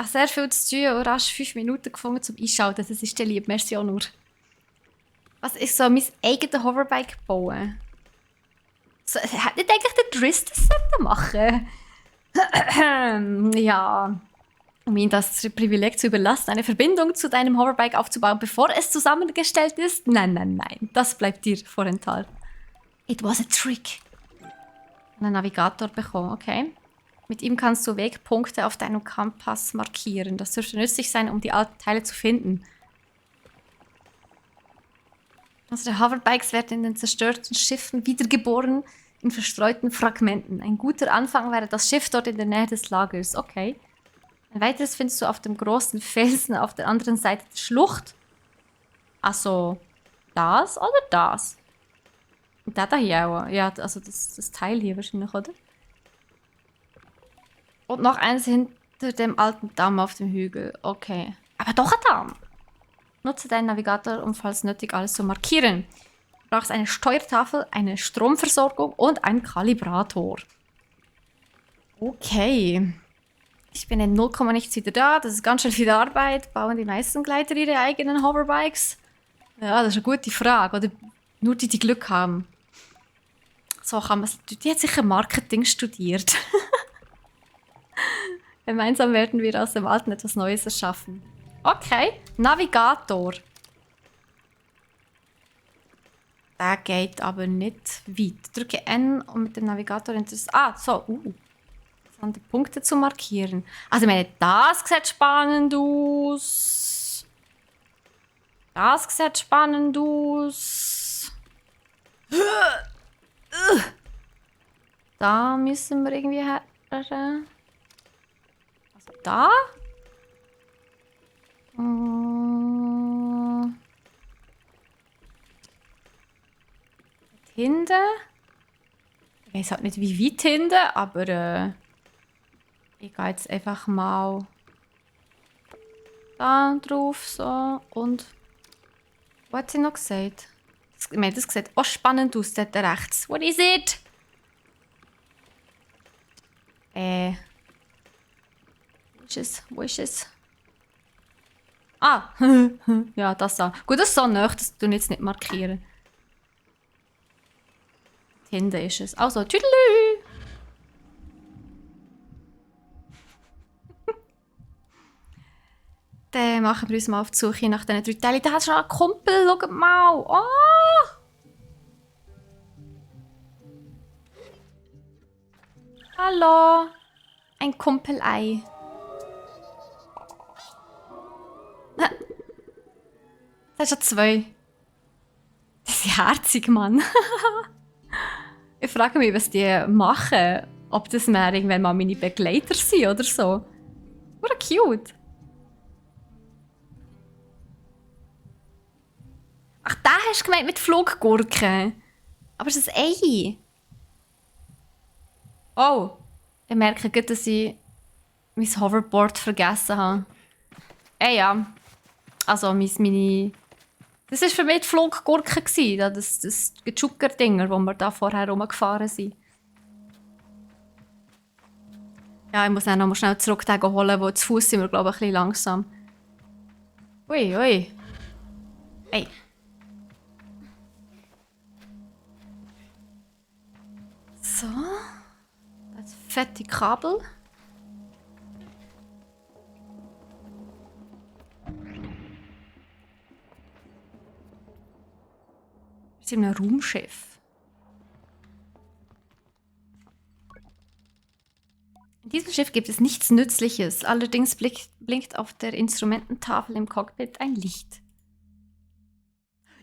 Sehr viel zu tun und rasch 5 Minuten gefunden zum Einschalten. Das ist dir lieb, merci auch nur. Was ist so mein eigenes Hoverbike bauen? So, hätte nicht eigentlich der Driss das machen? Ja. Um ihm das Privileg zu überlassen, eine Verbindung zu deinem Hoverbike aufzubauen, bevor es zusammengestellt ist? Nein, nein, nein. Das bleibt dir vorenthalten. It was a trick. Einen Navigator bekommen, okay. Mit ihm kannst du Wegpunkte auf deinem Kompass markieren. Das dürfte nützlich sein, um die alten Teile zu finden. Unsere Hoverbikes werden in den zerstörten Schiffen wiedergeboren in verstreuten Fragmenten. Ein guter Anfang wäre das Schiff dort in der Nähe des Lagers. Okay. Ein weiteres findest du auf dem großen Felsen auf der anderen Seite der Schlucht. Also, das oder das? Und da hier auch. Ja, also das Teil hier wahrscheinlich, oder? Und noch eins hinter dem alten Damm auf dem Hügel. Okay. Aber doch ein Damm. Nutze deinen Navigator, um falls nötig alles zu markieren. Du brauchst eine Steuertafel, eine Stromversorgung und einen Kalibrator. Okay. Ich bin in 0, nichts wieder da. Das ist ganz schön viel Arbeit. Bauen die meisten Gleiter ihre eigenen Hoverbikes? Ja, das ist eine gute Frage. Oder nur die, die Glück haben. So kann man es. Die hat sicher Marketing studiert. Gemeinsam werden wir aus dem Alten etwas Neues erschaffen. Okay, Navigator. Der geht aber nicht weit. Drücke N, um mit dem Navigator so, die Punkte zu markieren. Also, ich meine, das sieht spannend aus. Das sieht spannend aus. Da müssen wir irgendwie her. Also, da? Hinten? Ich weiß halt nicht, wie weit hinten, aber ich gehe jetzt einfach mal da drauf, so, und... Was hat sie noch gesagt? Ich meine, das sieht auch spannend aus, dort rechts. What is it? Wo ist es? Wo ist es? Ah! Ja, das da. Gut, das ist so nah, das tun jetzt nicht markieren. Hinten ist es. Also, tschüdelü! Dann machen wir uns mal auf die Suche nach diesen 3 Teilen. Da hat schon einen Kumpel, schaut mal! Oh! Hallo! Ein Kumpelei. Das sind schon 2. Das ist herzig, Mann. Ich frage mich, was die machen. Ob das mehr irgendwann mal meine Begleiter sind oder so. Oder cute. Ach, da hast du gemeint mit Fluggurken. Aber es ist ein Ei. Oh. Ich merke gut, dass ich mein Hoverboard vergessen habe. Ja. Also meine... Das war für mich die Fluggurke, das Gezucker-Dinger, wo wir da vorher rumgefahren sind. Ja, ich muss dann noch mal schnell zurück holen, wo zu Fuß sind wir, glaube ich, ein bisschen langsam. Ui, ui. Hey. So. Das fette Kabel. Wir sind in einem Raumschiff. In diesem Schiff gibt es nichts Nützliches. Allerdings blinkt auf der Instrumententafel im Cockpit ein Licht.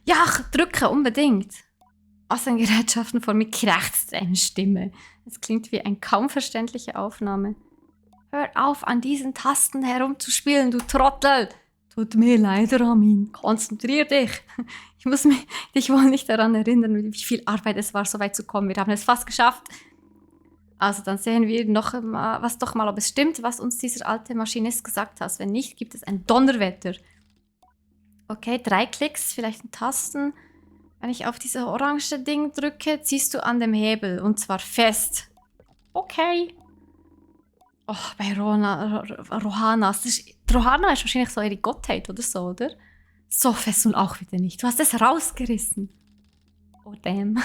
Ja, drücken, unbedingt. Aus den Gerätschaften vor mir krächzt eine Stimme. Es klingt wie eine kaum verständliche Aufnahme. Hör auf, an diesen Tasten herumzuspielen, du Trottel! Tut mir leid, Ramin. Konzentrier dich. Ich muss dich wohl nicht daran erinnern, wie viel Arbeit es war, so weit zu kommen. Wir haben es fast geschafft. Also dann sehen wir noch doch mal, ob es stimmt, was uns dieser alte Maschinist gesagt hat. Wenn nicht, gibt es ein Donnerwetter. Okay, 3 Klicks, vielleicht ein Tasten. Wenn ich auf dieses orange Ding drücke, ziehst du an dem Hebel. Und zwar fest. Okay. Oh, bei Rohana. Rohana ist wahrscheinlich so ihre Gottheit oder so, oder? So fest und auch wieder nicht. Du hast es rausgerissen. Oh, damn.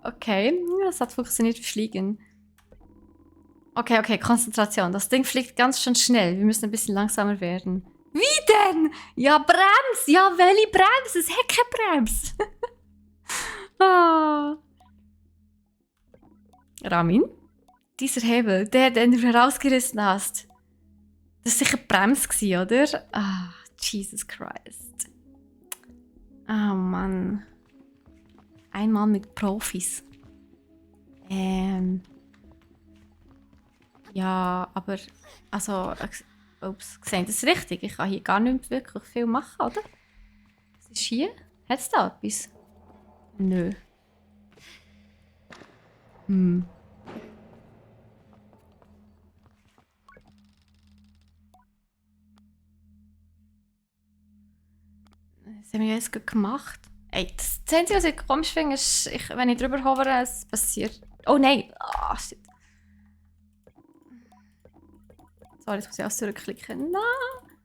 Okay, das hat funktioniert wie Fliegen. Okay, Konzentration. Das Ding fliegt ganz schön schnell. Wir müssen ein bisschen langsamer werden. Wie denn? Ja, Brems! Ja, welche Brems? Das ist Heckenbrems. Ah. Ramin? Dieser Hebel, den du herausgerissen hast. Das war sicher Brems, oder? Ah, Jesus Christ. Ah, Mann. Einmal mit Profis. Ja, aber... Also... Ups, gesehen das richtig? Ich kann hier gar nicht wirklich viel machen, oder? Was ist hier? Hat es da etwas? Nö. Was haben wir jetzt gemacht? Ey, das Einzige, was ich komisch finde, ist, wenn ich drüber hovere, es passiert... Oh nein! Oh, shit. Sorry, jetzt muss ich auch zurückklicken. Nein!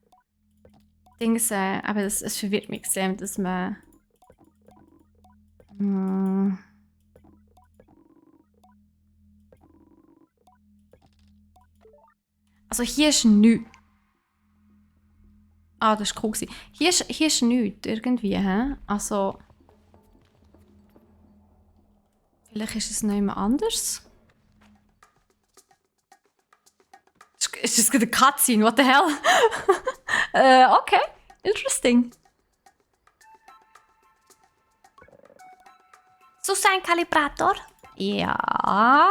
Dings, aber es verwirrt mich extrem, dass man... Also hier ist nichts. Ah, das war cool. Hier ist nichts irgendwie, hä? Also... Vielleicht ist es noch jemand anders? Ist das gerade eine Cutscene? What the hell? Okay. Interesting. Susan-Kalibrator? Ja.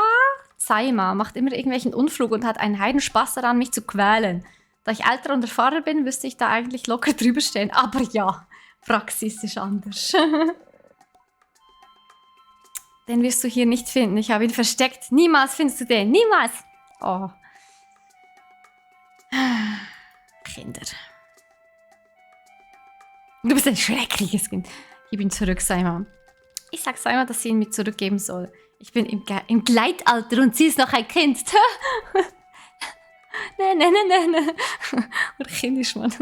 Saima macht immer irgendwelchen Unflug und hat einen Heidenspaß daran, mich zu quälen. Da ich älter und erfahrener bin, müsste ich da eigentlich locker drüber stehen. Aber ja, Praxis ist anders. Den wirst du hier nicht finden. Ich habe ihn versteckt. Niemals findest du den. Niemals. Oh. Kinder. Du bist ein schreckliches Kind. Gib ihn zurück, Simon. Ich sag Simon, dass sie ihn mir zurückgeben soll. Ich bin im Gleitalter und sie ist noch ein Kind. Nein. Oder kindisch, Mann.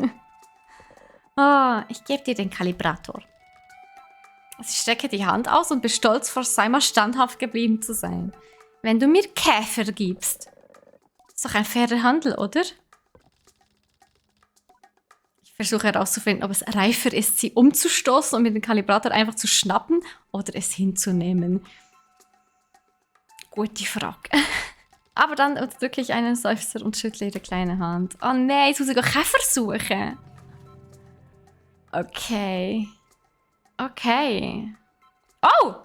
Oh, ich gebe dir den Kalibrator. Sie strecke die Hand aus und bin stolz, vor Simon standhaft geblieben zu sein. Wenn du mir Käfer gibst. Ist doch ein fairer Handel, oder? Ich versuche herauszufinden, ob es reifer ist, sie umzustoßen und mit dem Kalibrator einfach zu schnappen oder es hinzunehmen. Gute Frage. Aber dann unterdrücke ich einen Seufzer und schüttle ihre kleine Hand. Oh nein, jetzt muss ich Käfer suchen. Okay. Oh!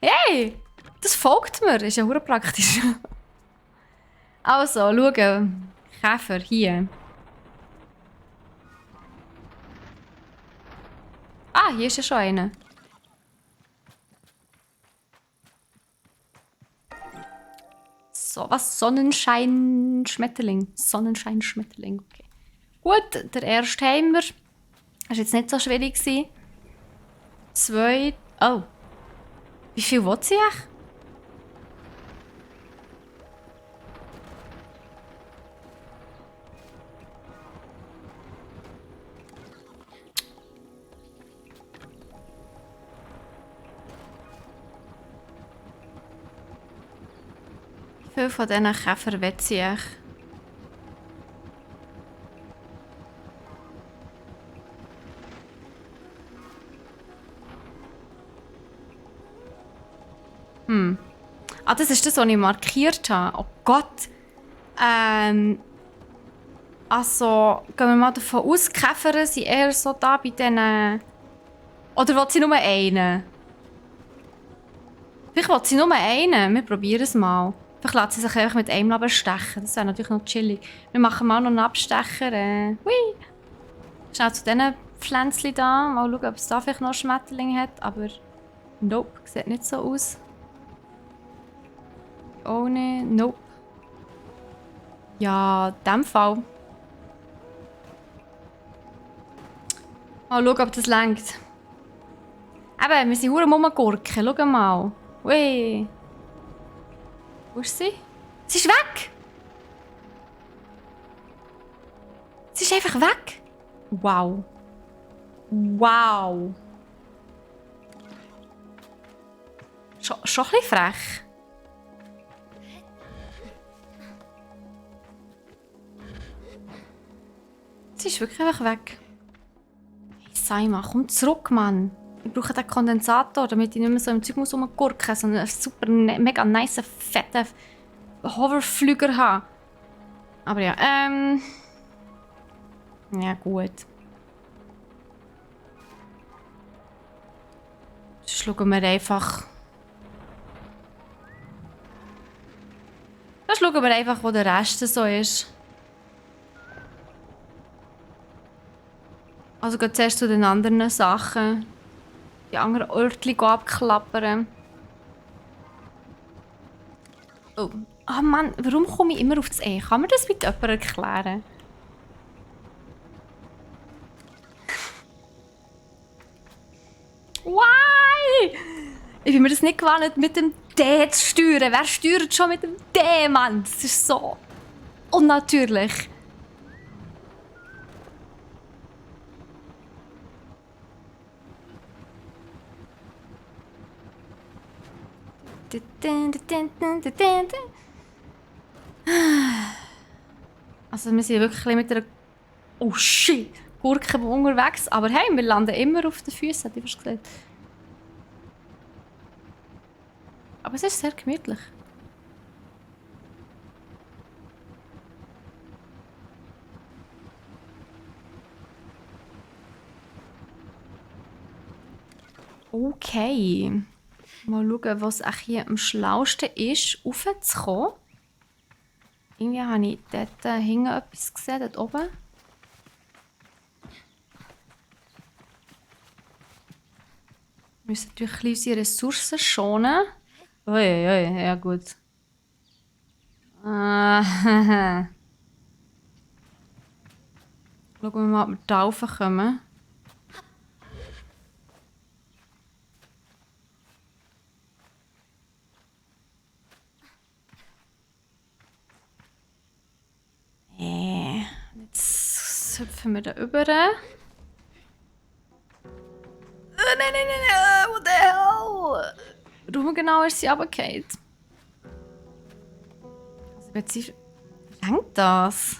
Hey! Das folgt mir. Ist ja hure praktisch. Also, schauen. Käfer, hier. Ah, hier ist ja schon einer. So, was? Sonnenschein-Schmetterling. Sonnenschein-Schmetterling, okay. Gut, der erste haben wir. Das war jetzt nicht so schwierig. 2. Oh. Wie viel will sie eigentlich? Wie viel von diesen Käfer will sie eigentlich? Ah, das ist das, was ich markiert habe. Oh Gott. Also, gehen wir mal davon aus, die Käfer sind eher so da bei diesen... Oder will sie nur einen? Vielleicht will sie nur einen. Wir probieren es mal. Vielleicht lässt sie sich einfach mit einem bestechen. Das wäre natürlich noch chillig. Wir machen mal noch einen Abstecher. Hui! Schnell zu diesen Pflänzchen da. Mal schauen, ob es da vielleicht noch Schmetterlinge hat. Aber nope, sieht nicht so aus. Ohne, nope. Ja, in diesem Fall. Mal schauen, ob das reicht. Eben, wir sind verdammt rumgurken. Schau mal. Ui. Wo ist sie? Sie ist weg! Sie ist einfach weg! Wow. Wow. Schon ein bisschen frech. Sie ist wirklich einfach weg. Hey Simon, komm zurück, Mann. Ich brauche den Kondensator, damit ich nicht mehr so im Zeug rumgurken muss, sondern einen super, mega nice, fetten Hoverflüger habe. Aber ja, ja, gut. Sonst schauen wir einfach... Dann schauen wir einfach, wo der Rest so ist. Also geht zuerst zu den anderen Sachen. Die anderen Örtchen abklappern. Oh. Ah Mann, warum komme ich immer auf das E? Kann mir das bitte jemand erklären? Why? Ich bin mir das nicht gewohnt, mit dem D zu steuern. Wer steuert schon mit dem D, Mann? Das ist so unnatürlich. Also wir sind wirklich mit einer... Oh shit! Gurke unterwegs. Aber hey, wir landen immer auf den Füßen, hätte ich fast gesagt. Aber es ist sehr gemütlich. Okay. Mal schauen, was auch hier am schlausten ist, raufzukommen. Irgendwie habe ich dort hinten etwas gesehen, dort oben. Wir müssen natürlich unsere Ressourcen schonen. Ui, ui, ja gut. Schauen wir mal, ob wir da raufkommen. Jetzt hüpfen wir da rüber. Nein, nein, nein, what the hell? Warum genau ist sie runtergefallen? Also, wenn sie... Längt das?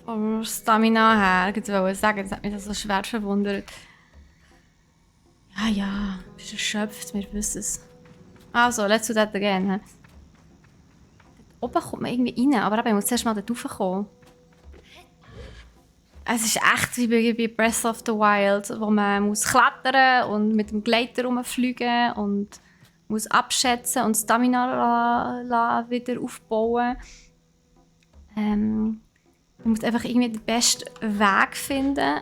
Vom Stamina her, ich wollte sagen, das hat mich so schwer verwundert. Ja, ja, du bist erschöpft, wir wissen es. Also, let's do that again. Dort oben kommt man irgendwie rein, aber eben, ich muss zuerst mal dort raufkommen. Es ist echt wie bei Breath of the Wild, wo man muss klettern und mit dem Gleiter rumfliegen und muss abschätzen und Stamina wieder aufbauen. Man muss einfach irgendwie den besten Weg finden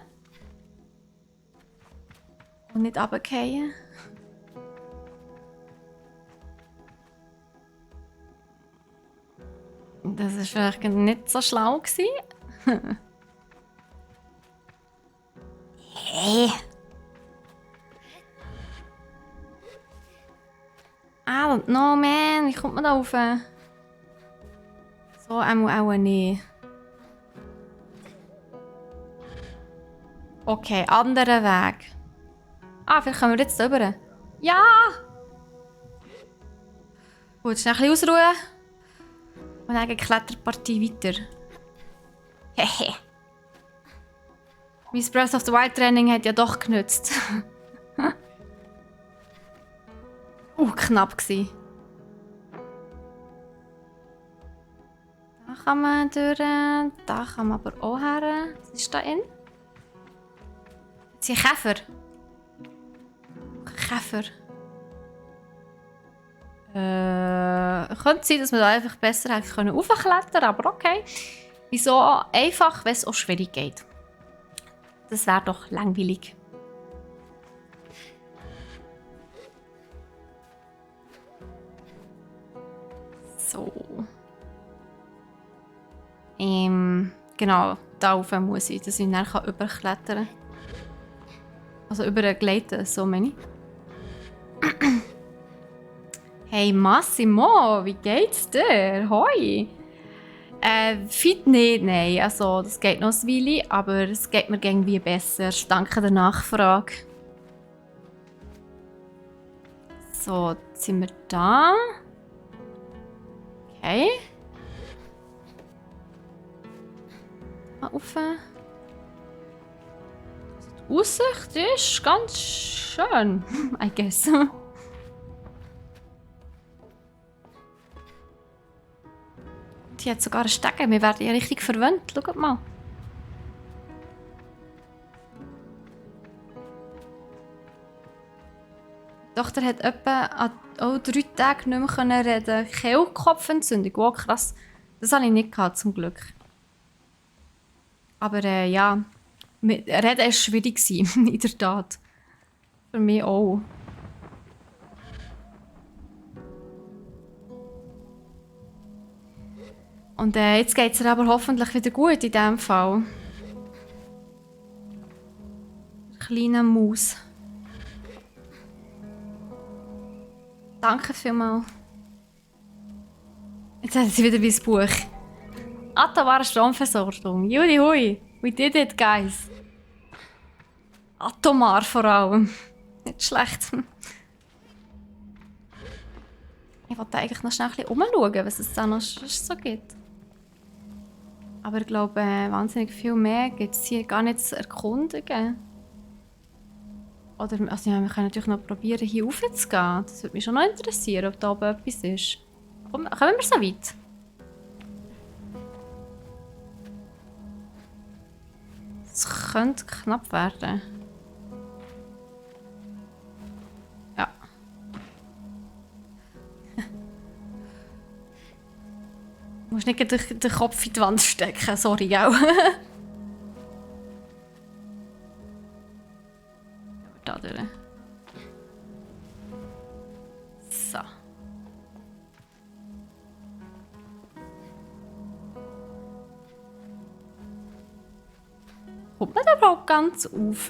und nicht runterfallen. Das war vielleicht nicht so schlau gewesen. Hey! I don't know, man. Wie kommt man da rauf? So auch nicht. Okay, anderer Weg. Ah, vielleicht können wir jetzt da rüber. Ja! Gut, schnell ein bisschen ausruhen. Und dann geht die Kletterpartie weiter. Hehe. Mein Breath of the Wild Training hat ja doch genützt. Knapp gsi. Da kann man durch, da kann man aber auch her. Was ist da in? Jetzt sind Käfer. Käfer. Könnte sein, dass man da einfach besser hätte raufklettern können, aber okay. Wieso einfach, wenn es auch schwierig geht? Das wäre doch langweilig. So. Genau, da rauf muss ich, dass ich dann überklettern kann. Also übergleiten, so meine ich. Hey Massimo, wie geht's dir? Hoi! Fit nicht, nein. Also, das geht noch ein Weile, aber es geht mir irgendwie besser. Danke der Nachfrage. So, jetzt sind wir da. Okay. Da rauf. Die Aussicht ist ganz schön, I guess. Die hat sogar einen Stegen. Wir werden ja richtig verwöhnt. Schaut mal. Die Tochter hat etwa 3 Tage nicht mehr reden. Kehlkopfentzündung. Wow, krass. Das hatte ich nicht gehabt, zum Glück. Aber ja, reden war schwierig, in der Tat. Für mich auch. Und jetzt geht es ihr aber hoffentlich wieder gut in diesem Fall. Kleine Maus. Danke vielmals. Jetzt hat sie wieder mein Buch. Atomare Stromversorgung. Juli hui. We did it, guys. Atomar vor allem. Nicht schlecht. Ich wollte eigentlich noch schnell ein bisschen umschauen, was es da noch so gibt. Aber ich glaube, wahnsinnig viel mehr gibt es hier gar nicht zu erkundigen. Oder, also ja, wir können natürlich noch probieren, hier rauf zu gehen. Das würde mich schon noch interessieren, ob da oben etwas ist. Kommen wir so weit? Es könnte knapp werden. Ja. Du musst nicht den Kopf in die Wand stecken, sorry, gell? Da durch. So. Kommt man da überhaupt ganz auf? Jetzt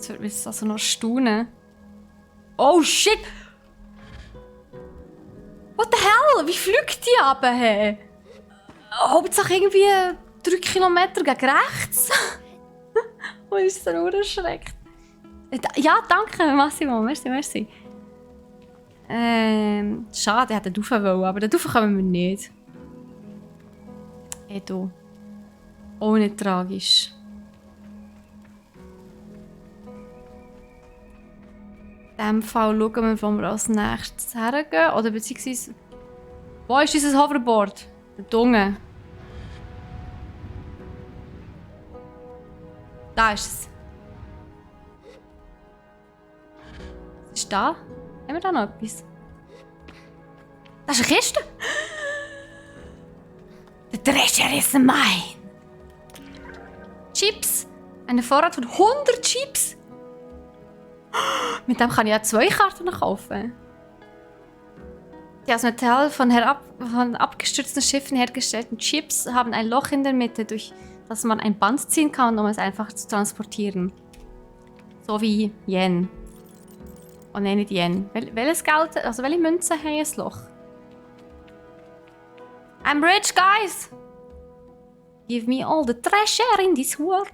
würde mich also noch staunen. Oh shit! What the hell? Wie fliegt die runter? Hey? Hauptsache irgendwie 3 Kilometer gegen rechts. Wo ist der nur erschreckt? Ja, danke, Massimo. Merci. Schade, ich hätte rauf wollen, aber da rauf kommen wir nicht. Edo. Auch nicht tragisch. In diesem Fall schauen wir, wo wir als nächstes hergehen. Oder beziehungsweise... Wo ist unser Hoverboard? Der Dunge. Da ist es. Was ist da? Haben wir da noch etwas? Das ist eine Kiste! Der Treasure is mine! Chips! Ein Vorrat von 100 Chips! Mit dem kann ich ja 2 Karten kaufen. Die aus Metall von abgestürzten Schiffen hergestellten Chips haben ein Loch in der Mitte, durch das man ein Band ziehen kann, um es einfach zu transportieren. So wie Yen. Oh nein, nicht Yen. Welches Geld, also welche Münzen haben ein Loch? I'm rich, guys! Give me all the treasure in this world.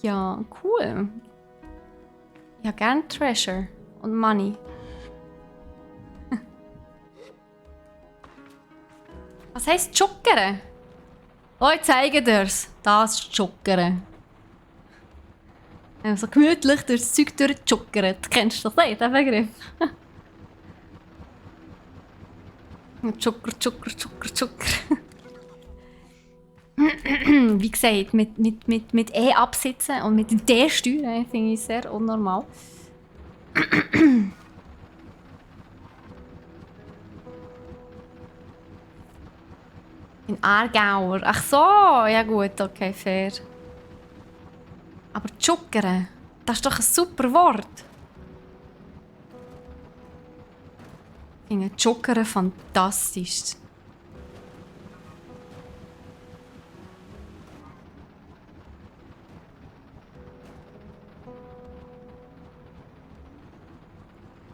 Ja, cool. Ich habe gerne Treasure und Money. Was heisst Joggern? Oh, ich zeige dir's. Das ist Joggern. Wenn man so gemütlich durch das Zeug durchjoggert. Kennst du das nicht, den Begriff? Jogger. Wie gesagt, mit E absitzen und mit D steuern finde ich sehr unnormal. In Aargauer. Ach so, ja gut, okay, fair. Aber Joggern, das ist doch ein super Wort. Ich finde Joggern fantastisch.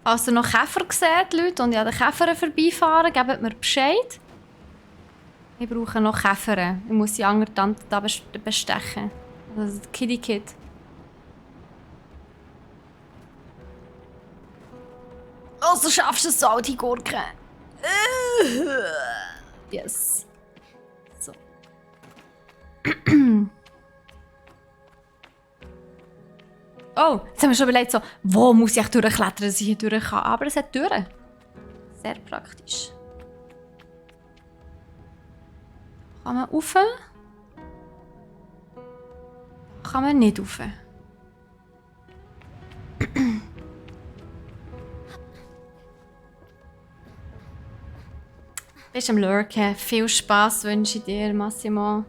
Falls ihr noch Käfer seht, Leute, und ich an den Käfern vorbeifahren, gebt mir Bescheid. Ich brauche noch Käfer. Ich muss die andere Tante da bestechen. Also das Kitty Kid. Oh, so schaffst du es auch, die Gurke. Yes. So. Oh, jetzt haben wir schon überlegt, so, wo muss ich durchklettern, dass ich hier durch kann. Aber es hat Türen. Sehr praktisch. Kann man rauf? Kann man nicht rauf. Bist am Lurken. Viel Spaß wünsche ich dir, Massimo.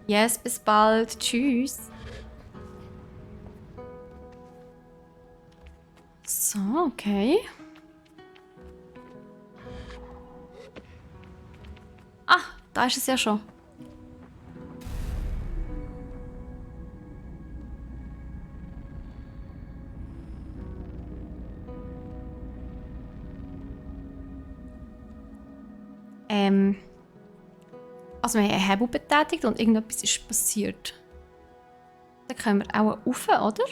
Yes, bis bald. Tschüss. So, okay. Ah, da ist es ja schon. Also wir haben einen Hebel betätigt und irgendetwas ist passiert. Dann können wir auch rauf, oder?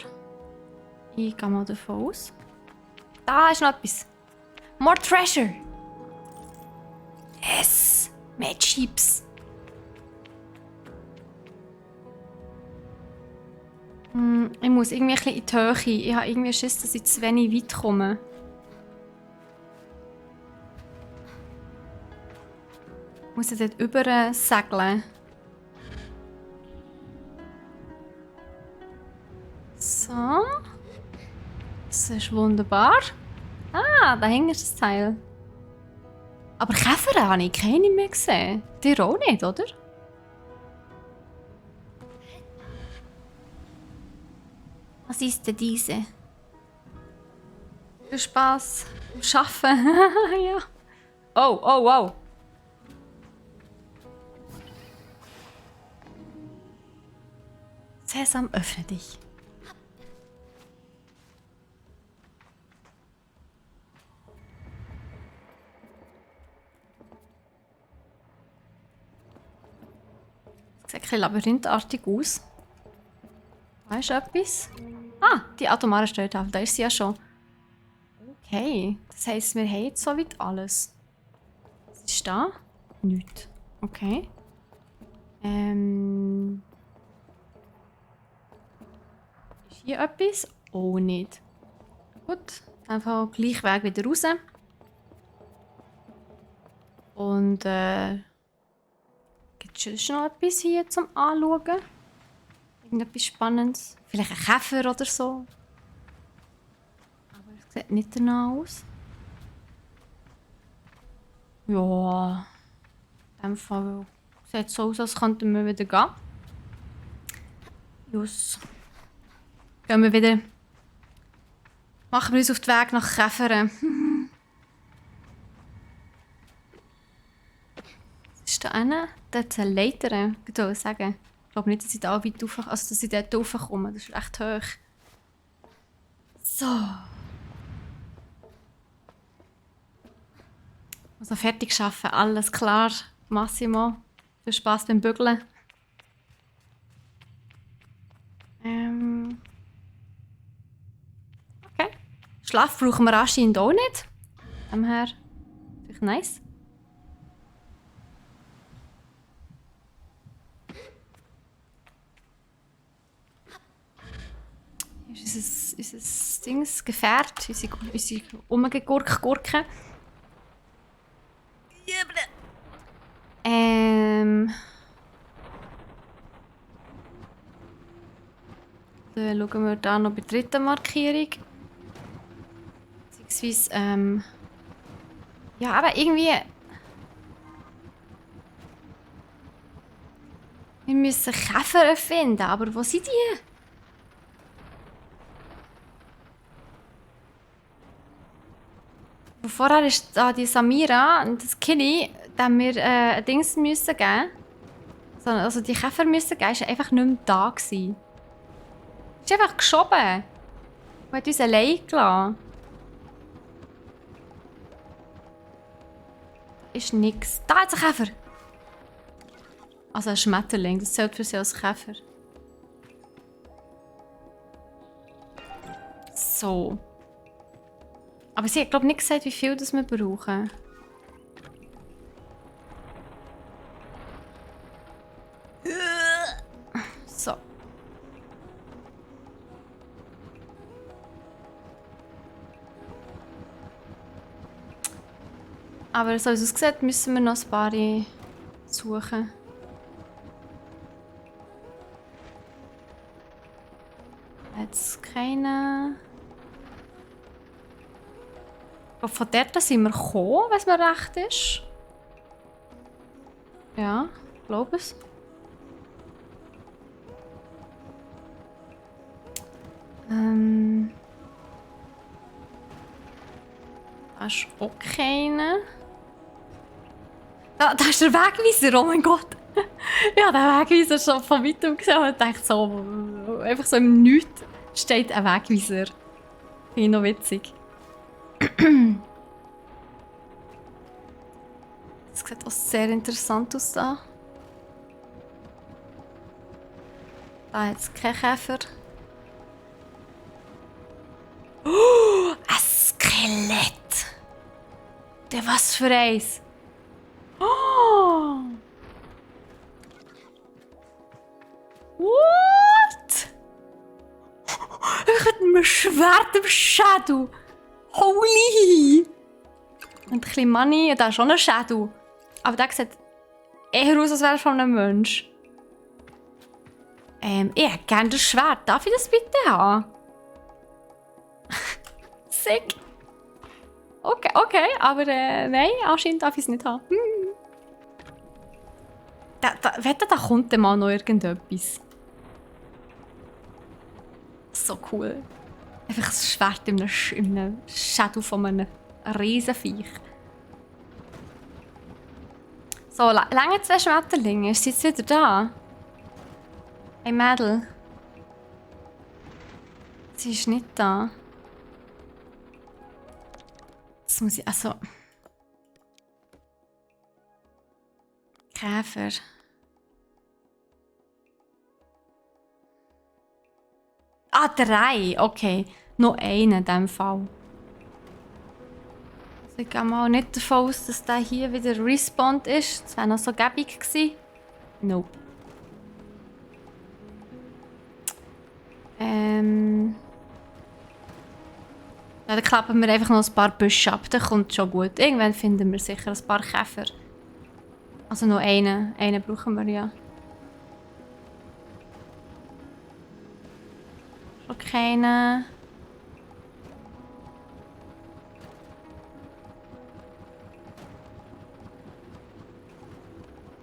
Ich gehe mal davon aus. Da ist noch etwas. More treasure! Yes! Mehr Chips! Ich muss irgendwie ein bisschen in die Höhe. Ich habe irgendwie Schiss, dass ich zu wenig weit komme. Ich muss dort rüber segeln. So. Das ist wunderbar. Ah, da hängt das Teil. Aber Käfer habe ich keine mehr gesehen. Die auch nicht, oder? Was ist denn diese? Viel Spaß beim Arbeiten. Ja. Oh, oh, wow. Sesam, öffne dich. Sieht ein bisschen labyrinthartig aus. Da ist etwas. Ah, die atomare Stelltafel, da ist sie ja schon. Okay, das heisst, wir haben jetzt soweit alles. Was ist da? Nichts. Okay. Ist hier etwas? Oh, nicht. Gut, einfach gleich Weg wieder raus. Und gibt es schon noch etwas hier zum Anschauen? Irgendetwas Spannendes? Vielleicht ein Käfer oder so? Aber es sieht nicht danach aus. Ja, in dem Fall sieht es so aus, als könnten wir wieder gehen. Just. Gehen wir wieder. Machen wir uns auf den Weg nach Käferen. Was ist da hinten? Dort ist eine Leiter, ich würde sagen. Ich glaube nicht, dass ich da weit rauf, also dass ich dort raufkomme. Das ist echt hoch. So. Also fertig arbeiten, alles klar. Massimo. Viel Spaß beim Bügeln. Okay. Schlaf brauchen wir anscheinend auch nicht. Von her. Vielleicht nice. Hier ist unser Dings, Gefährt, unsere Umgegurke. Dann schauen wir da noch bei der dritten Markierung. Beziehungsweise, ja, aber irgendwie... Wir müssen Käfer erfinden, aber wo sind die? Vorher ist da die Samira und das Killy, dem wir ein Dings müssen geben. Also die Käfer müssen geben, ist einfach nicht mehr da gewesen. Ist einfach geschoben. Und hat uns allein gelassen. Ist nix. Da hat ein Käfer. Also ein Schmetterling, das zählt für sie als Käfer. So. Aber sie hat, glaube ich, nicht gesagt, wie viel das wir brauchen. So. Aber so wie es aussieht, müssen wir noch ein paar suchen. Jetzt keine. Ich glaube, von dort sind wir gekommen, wenn es mir recht ist. Ja, ich glaube es. Da ist auch keiner. Da ist der Wegweiser, oh mein Gott. Ja, der Wegweiser schon von weitem gesehen und dachte so, einfach so im Nichts steht ein Wegweiser. Finde ich noch witzig. Das sieht auch sehr interessant aus da. Da hat es keinen Käfer. Oh, ein Skelett! Der was für eins? Oh! What? Ich hatte ein Schwert im Shadow. Holy! Und ein bisschen Money, und da ist schon ein Shadow. Aber der sieht eher aus, als wäre er von einem Mensch. Ich hätte gerne das Schwert. Darf ich das bitte haben? Sick. Okay, aber nein, anscheinend darf ich es nicht haben. Wette, da kommt dann mal noch irgendetwas. So cool. Einfach ein Schwert in einem Schädel von einem Riesenviech. So, lange 2 Schmetterlinge. Ist sie jetzt wieder da? Hey Mädel. Sie ist nicht da. Das muss ich... Also... Käfer. Ah, 3. Okay. Noch einen in diesem Fall. Also ich gehe mal nicht davon aus, dass der hier wieder respawned ist. Das wäre noch so gäbig gewesen. Nope. Ja, dann klappen wir einfach noch ein paar Büsche ab. Das kommt schon gut. Irgendwann finden wir sicher ein paar Käfer. Also noch einen. Einen brauchen wir ja. Schon keinen.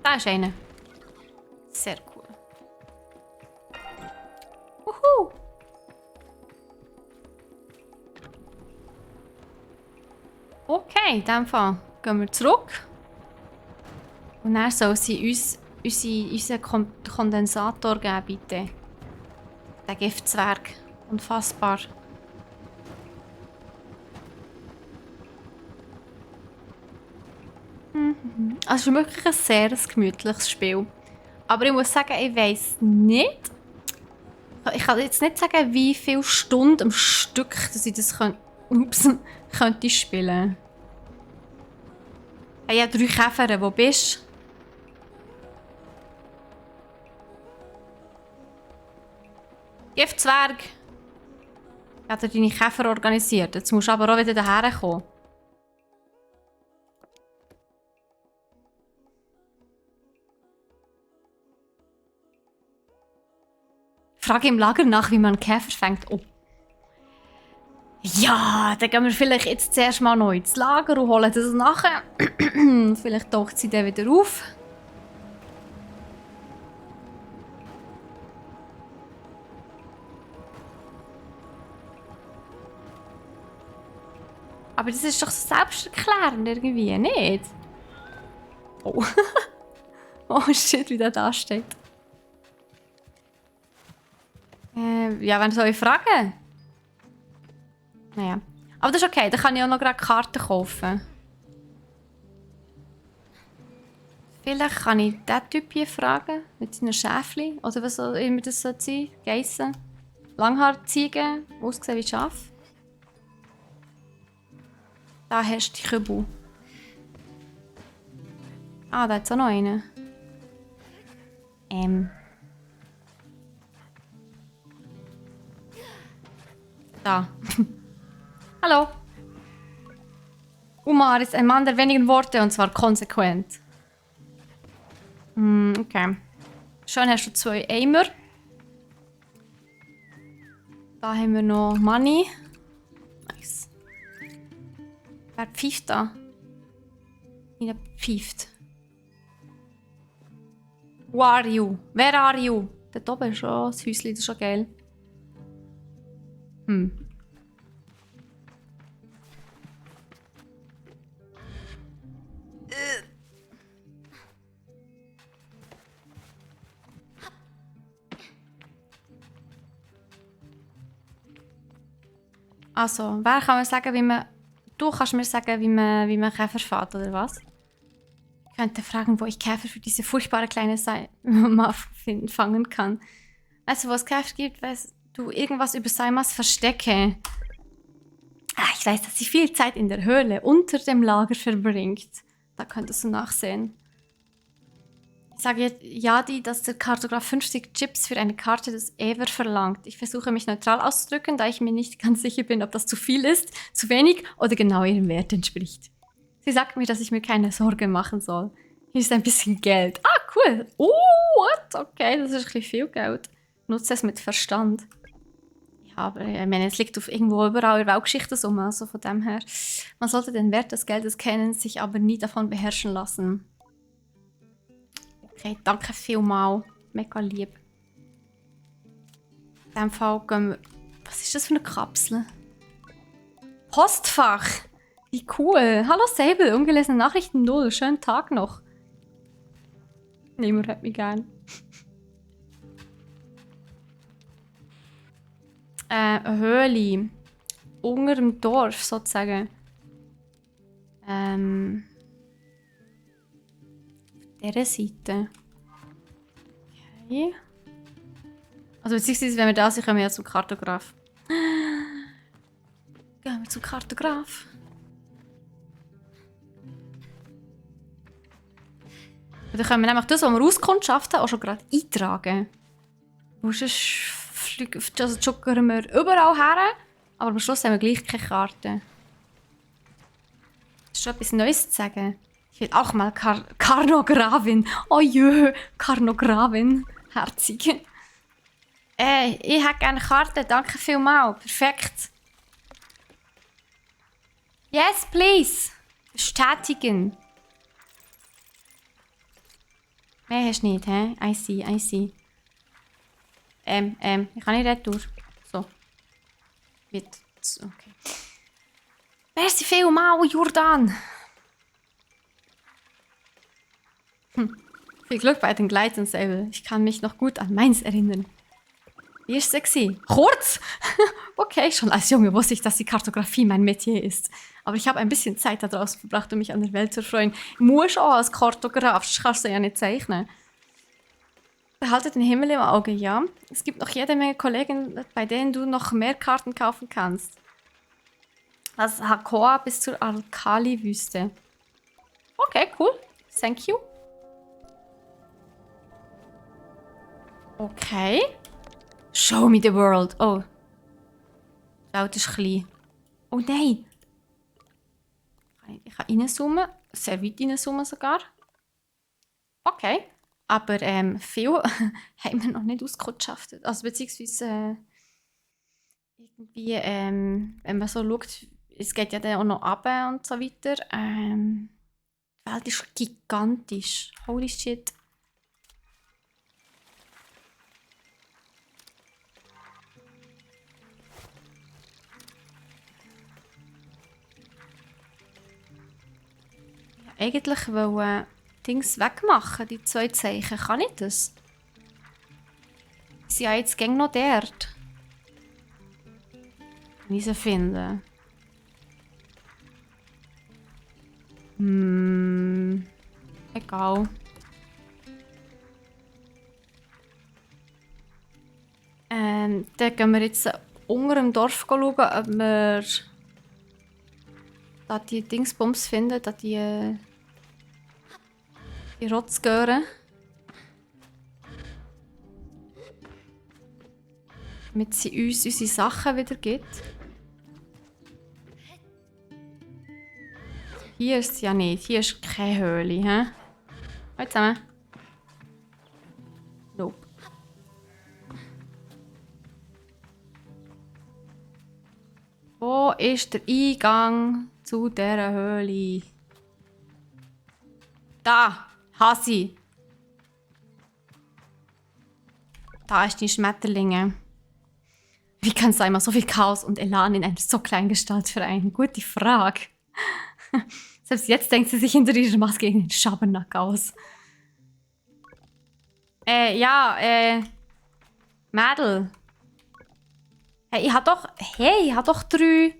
Da ist einer. Sehr cool. Wuhu! Okay, in diesem Fall gehen wir zurück. Und dann soll sie uns unseren Kondensator geben, bitte. Der Giftzwerg. Unfassbar. Also es ist wirklich ein sehr gemütliches Spiel. Aber ich muss sagen, ich weiss nicht. Ich kann jetzt nicht sagen, wie viele Stunden am Stück dass ich das könnte spielen. Ich habe 3 Käfer. Wo bist du? Giftzwerg! Ich habe deine Käfer organisiert. Jetzt musst du aber auch wieder daher kommen. Frage im Lager nach, wie man Käfer fängt. Oh. Ja, dann gehen wir vielleicht jetzt zuerst mal noch ins Lager und holen das nachher. Vielleicht taucht sie dann wieder auf. Aber das ist doch so selbsterklärend irgendwie, nicht? Oh. Oh shit, wie der da steht. Ja, wenn soll ich fragen? Naja. Aber das ist okay, dann kann ich auch noch gerade Karten kaufen. Vielleicht kann ich diesen Typ hier fragen, mit seinen Schäfchen. Oder was auch immer das sein soll. Geissen. Langhaarziegen, aussehen wie Schaf. Da hast du die Kübel. Ah, da hat es auch noch einen. Da. Hallo. Umar ist ein Mann der wenigen Worte und zwar konsequent. Okay. Schön, hast du 2 Eimer. Da haben wir noch Money. Nice. Wer pfeift da? Wer pfeift? Who are you? Where are you? Dort oben ist schon das Häuschen, das ist schon geil. Also, wer kann mir sagen, wie man... Du kannst mir sagen, wie man Käfer fährt, oder was? Ich könnte fragen, wo ich Käfer für diese furchtbare kleine Saima fangen kann. Weißt du, wo es Käfer gibt, weißt du irgendwas über Saimas Verstecke? Ich weiß, dass sie viel Zeit in der Höhle unter dem Lager verbringt. Da könntest du nachsehen. Ich sage Jadi, dass der Kartograf 50 Chips für eine Karte des Ever verlangt. Ich versuche mich neutral auszudrücken, da ich mir nicht ganz sicher bin, ob das zu viel ist, zu wenig oder genau ihrem Wert entspricht. Sie sagt mir, dass ich mir keine Sorge machen soll. Hier ist ein bisschen Geld. Ah, cool. Oh, what? Okay, das ist ein bisschen viel Geld. Nutze es mit Verstand. Ja, aber ich meine, es liegt auf irgendwo überall in der Weltgeschichte so, also von dem her. Man sollte den Wert des Geldes kennen, sich aber nie davon beherrschen lassen. Okay, danke vielmals. Mega lieb. In diesem Fall gehen wir... Was ist das für eine Kapsel? Postfach! Wie cool. Hallo Sable, ungelesene Nachrichten 0. Schönen Tag noch. Niemand hat mich gern. Eine Höhle. Unter dem Dorf, sozusagen. Auf dieser Seite. Okay. Also beziehungsweise, wenn wir da sind, kommen wir ja zum Kartograf. Gehen wir zum Kartograf. Und dann können wir nämlich das, was wir auskundschaften, auch schon gerade eintragen. Also joggen wir überall her, aber am Schluss haben wir gleich keine Karte. Hast du etwas Neues zu sagen? Ich will auch mal Karnogravin. Oh jö, Karnogravin. Herzig. Ich hätte gerne eine Karte. Danke vielmals. Perfekt. Yes, please. Bestätigen. Mehr hast du nicht, hä? I see, I see. Ich kann nicht retour. So. Mit. Okay. Merci vielmals, Jordan. Viel Glück bei den Gleitern, Sable. Ich kann mich noch gut an meins erinnern. Wie ist es? Kurz? Okay, schon als Junge wusste ich, dass die Kartografie mein Metier ist. Aber ich habe ein bisschen Zeit da draußen verbracht, um mich an der Welt zu erfreuen. Ich muss auch als Kartograf, sonst kannst du ja nicht zeichnen. Behalte den Himmel im Auge, ja. Es gibt noch jede Menge Kollegen, bei denen du noch mehr Karten kaufen kannst. Das Hakoa bis zur Alkali-Wüste. Okay, cool. Thank you. Okay. Show me the world. Oh. Die Welt ist klein. Oh nein. Ich kann reinzoomen. Sehr weit reinzoomen sogar. Okay. Aber viel haben wir noch nicht ausgekundschaftet. Also beziehungsweise irgendwie, wenn man so schaut, es geht ja dann auch noch runter und so weiter. Die Welt ist gigantisch. Holy shit. Eigentlich wollen Dings wegmachen, die 2 Zeichen. Kann ich das? Sie sind ja jetzt gäng noch dort. Kann ich sie finden? Egal. Dann gehen wir jetzt unter dem Dorf schauen, ob wir da die Dingsbums finden, da die Rotzgören. Damit sie uns unsere Sachen wieder gibt. Hier ist es ja nicht. Hier ist keine Höhle, hä? Hallo zusammen. Nope. Wo ist der Eingang zu dieser Höhle? Da! Hasi! Da ist die Schmetterlinge. Wie kann es einmal so viel Chaos und Elan in einer so kleinen Gestalt vereinen? Gute Frage. Selbst jetzt denkt sie sich hinter ihrer Maske gegen den Schabernack aus. Mädel. Hey, ich hab doch 3.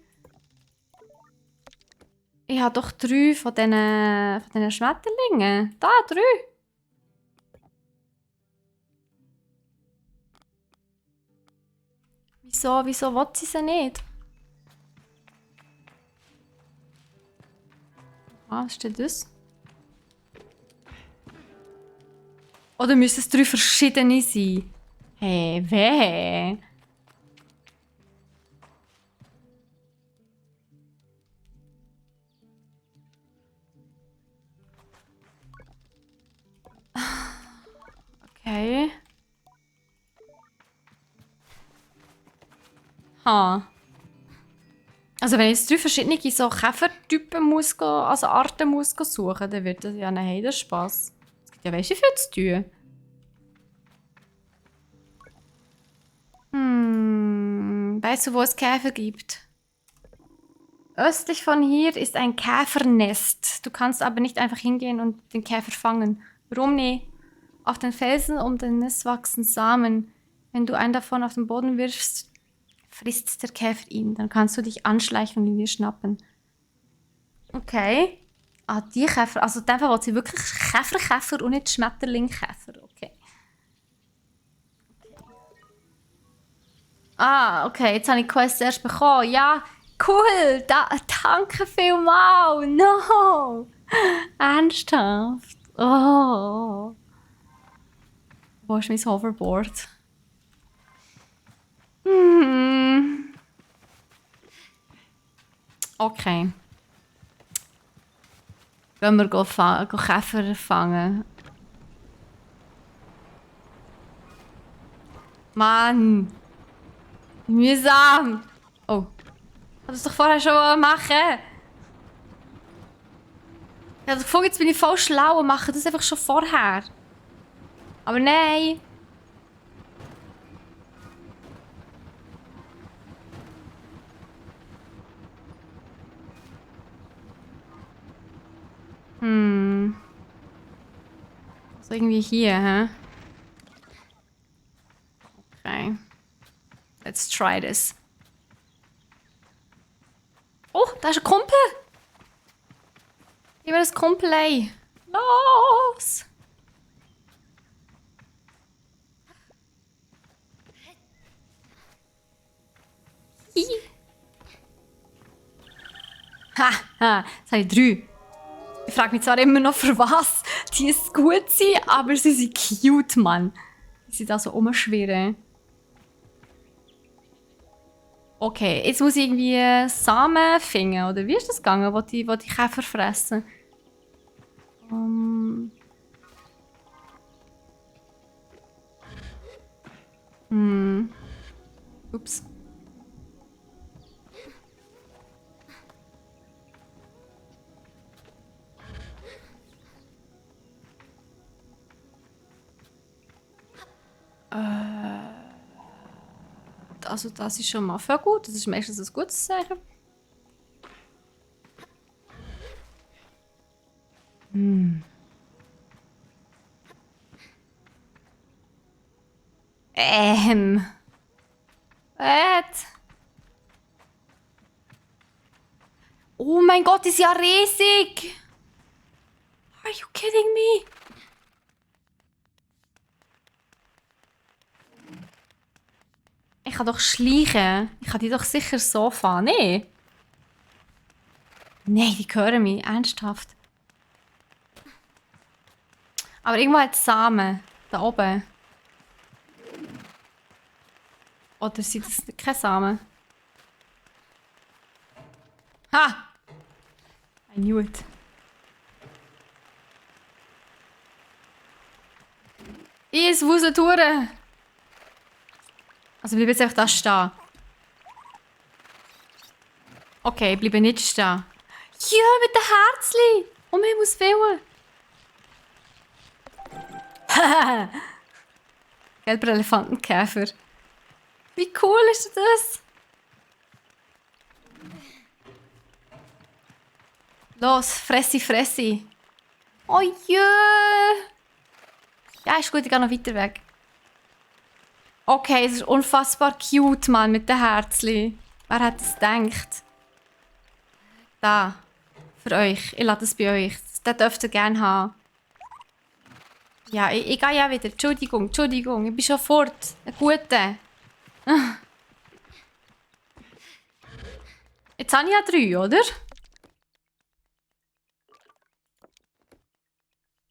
Ich habe doch 3 von diesen Schmetterlingen. Da, 3. Wieso will sie sie nicht? Was ist denn das? Oder müssen es 3 verschiedene sein? Hey, weh. Okay. Ha. Also wenn ich jetzt 3 verschiedene so Käfertypen muss, also Arten muss suchen, dann wird das ja ein Heiderspass. Es gibt ja weißt du, wie viel zu tun. Weißt du, wo es Käfer gibt? Östlich von hier ist ein Käfernest. Du kannst aber nicht einfach hingehen und den Käfer fangen. Warum nicht? Auf den Felsen um den Nest wachsen Samen. Wenn du einen davon auf den Boden wirfst, frisst der Käfer ihn. Dann kannst du dich anschleichen und ihn dir schnappen. Okay. Ah, die Käfer. Also, in dem Fall will sie wirklich Käfer und nicht Schmetterling-Käfer. Okay. Ah, okay. Jetzt habe ich die Quest erst bekommen. Ja, cool. Danke vielmals. No. Ernsthaft. Oh. Wo ist mein Hoverboard? Okay. Gehen wir Käfer fangen. Mann! Mühsam! Oh. Ich wollte das doch vorher schon machen. Ich habe gefunden, jetzt bin ich voll schlau und mache das einfach schon vorher. Aber nein! Also irgendwie hier, hä? Okay. Let's try this. Oh, da ist ein Kumpel! Gib mir das Kumpel ein. Los! Hi. Ha, jetzt habe ich 3. Ich frage mich zwar immer noch, für was die gut sind, aber sie sind cute, Mann. Die sind da so rumschwirren. Okay, jetzt muss ich irgendwie Samen finden, oder wie ist das gegangen, wo die Käfer fressen? Ups. Also das ist schon mal voll gut. Das ist meistens ein gutes Zeichen. Was? Oh mein Gott, ist ja riesig! Are you kidding me? Ich kann doch schleichen. Ich kann die doch sicher so fahren. Nee. Nein, die hören mich. Ernsthaft. Aber irgendwo hat es Samen. Da oben. Oder sind das keine Samen? Ha! I knew it. Es wuselt durch. Also bleib jetzt einfach da stehen. Okay, ich bleibe nicht stehen. Ja, mit dem Herzli! Um Himmels Willen! Haha! Gelber Elefantenkäfer. Wie cool ist das? Los, fressi, fressi. Oh jö! Ja, ist gut, ich gehe noch weiter weg. Okay, es ist unfassbar cute, Mann, mit den Herzli. Wer hat das gedacht? Da. Für euch. Ich lasse das bei euch. Das dürft ihr gerne haben. Ja, ich gehe ja wieder. Entschuldigung. Ich bin schon fort. Ein guter. Jetzt habe ich ja 3, oder?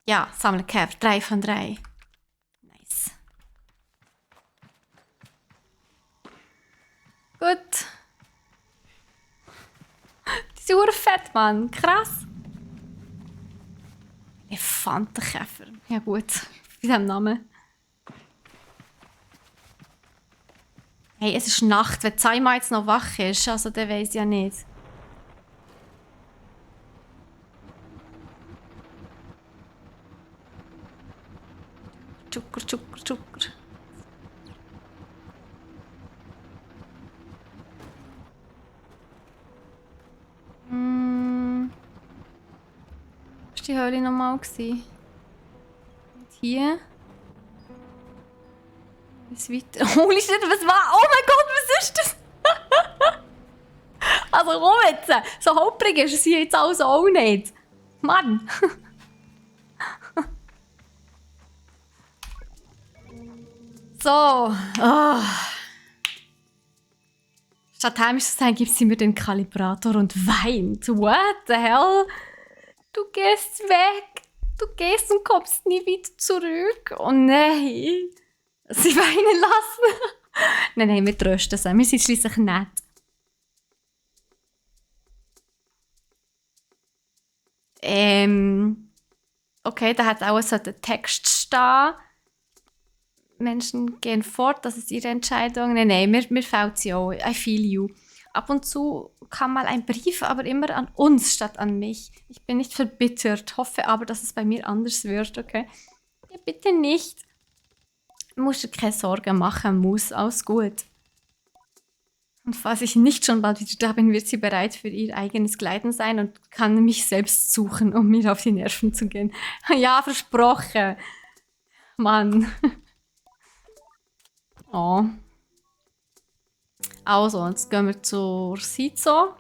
Ja, sammle Käfer. 3 von 3. Nice. Gut. Die sind urfett, Mann. Krass. Elefantenkäfer. Ja gut. Bei diesem Namen. Hey, es ist Nacht. Wenn Zaima jetzt noch wach ist, also der weiß ja nicht. Zucker. die Höhle nochmal gewesen? Und hier? Bis weiter. Holy shit, was war? Oh mein Gott, was ist das? Also komm jetzt! So holprig ist es hier jetzt alles auch nicht. Mann! So. Oh. Statt heimisch zu sein, gibt sie mir den Kalibrator und weint. What the hell? Du gehst weg. Du gehst und kommst nie wieder zurück. Oh nein. Sie weinen lassen. Nein, wir trösten sie. Wir sind schliesslich nett. Okay, da hat auch so der Text stehen. Menschen gehen fort, das ist ihre Entscheidung. Nein, mir fällt sie auch. I feel you. Ab und zu kam mal ein Brief, aber immer an uns statt an mich. Ich bin nicht verbittert, hoffe aber, dass es bei mir anders wird, okay? Ja, bitte nicht. Du musst dir keine Sorgen machen, Mus. Alles gut. Und falls ich nicht schon bald wieder da bin, wird sie bereit für ihr eigenes Gleiten sein und kann mich selbst suchen, um mir auf die Nerven zu gehen. Ja, versprochen. Mann. Oh. Also, jetzt gehen wir zur Sizo.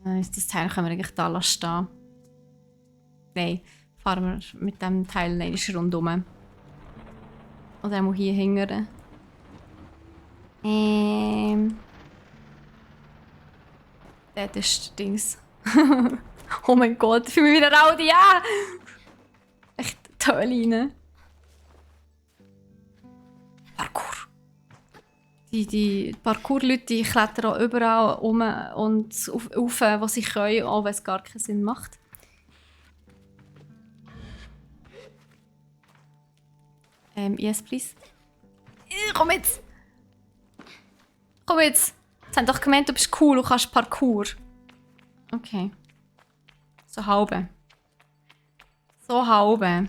Das Teil können wir eigentlich da lassen. Nein, fahren wir mit dem Teil rundum. Oder muss hier hingern. Das ist das Dings. Oh mein Gott, ich fühle mich wieder Audi, ja! Echt toll rein. Parkour. Die Parkour-Leute die klettern auch überall um und auf, was sie können, auch wenn es gar keinen Sinn macht. Yes, please. Komm jetzt! Komm jetzt! Sie haben doch gemeint, du bist cool und kannst Parkour. Okay. So halbe. So halbe.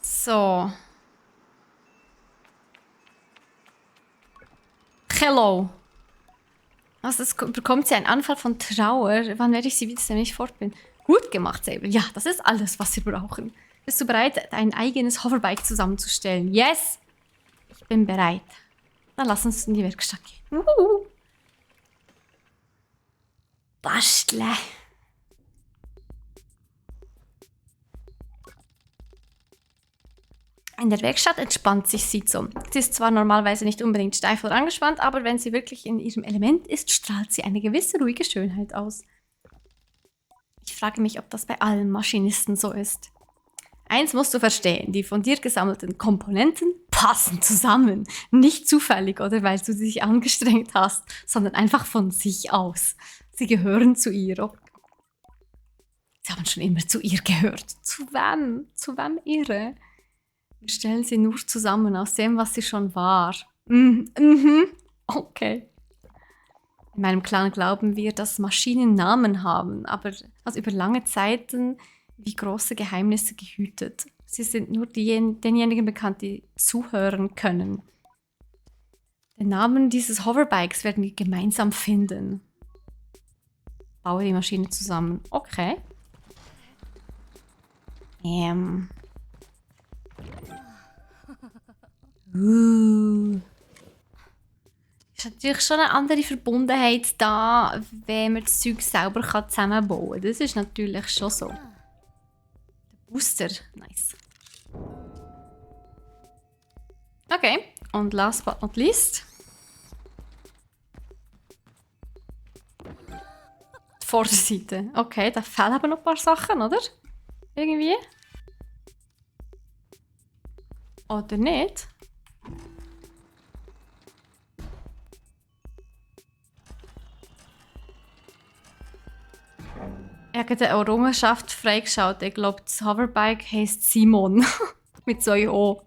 So. Hello. Also es bekommt sie einen Anfall von Trauer. Wann werde ich sie wieder, wenn ich fort bin? Gut gemacht, Sable. Ja, das ist alles, was sie brauchen. Bist du bereit, dein eigenes Hoverbike zusammenzustellen? Yes! Ich bin bereit. Dann lass uns in die Werkstatt gehen. Bastle. In der Werkstatt entspannt sich Sizo. Sie ist zwar normalerweise nicht unbedingt steif oder angespannt, aber wenn sie wirklich in ihrem Element ist, strahlt sie eine gewisse ruhige Schönheit aus. Ich frage mich, ob das bei allen Maschinisten so ist. Eins musst du verstehen, die von dir gesammelten Komponenten passen zusammen. Nicht zufällig oder weil du dich angestrengt hast, sondern einfach von sich aus. Sie gehören zu ihr. Sie haben schon immer zu ihr gehört. Zu wem? Zu wem irre? Wir stellen sie nur zusammen aus dem, was sie schon war. Okay. In meinem Clan glauben wir, dass Maschinen Namen haben, aber also über lange Zeiten wie große Geheimnisse gehütet. Sie sind nur denjenigen bekannt, die zuhören können. Den Namen dieses Hoverbikes werden wir gemeinsam finden. Baue die Maschine zusammen. Okay. Ist natürlich schon eine andere Verbundenheit da, wenn man das Zeug selber zusammenbauen kann. Das ist natürlich schon so. Der Booster, nice. Okay, und last but not least. Die Vorderseite. Okay, da fehlen aber noch ein paar Sachen, oder? Irgendwie. Oder nicht? Ich habe eine Errungenschaft freigeschaut. Ich glaube, das Hoverbike heisst Simon. Mit so O.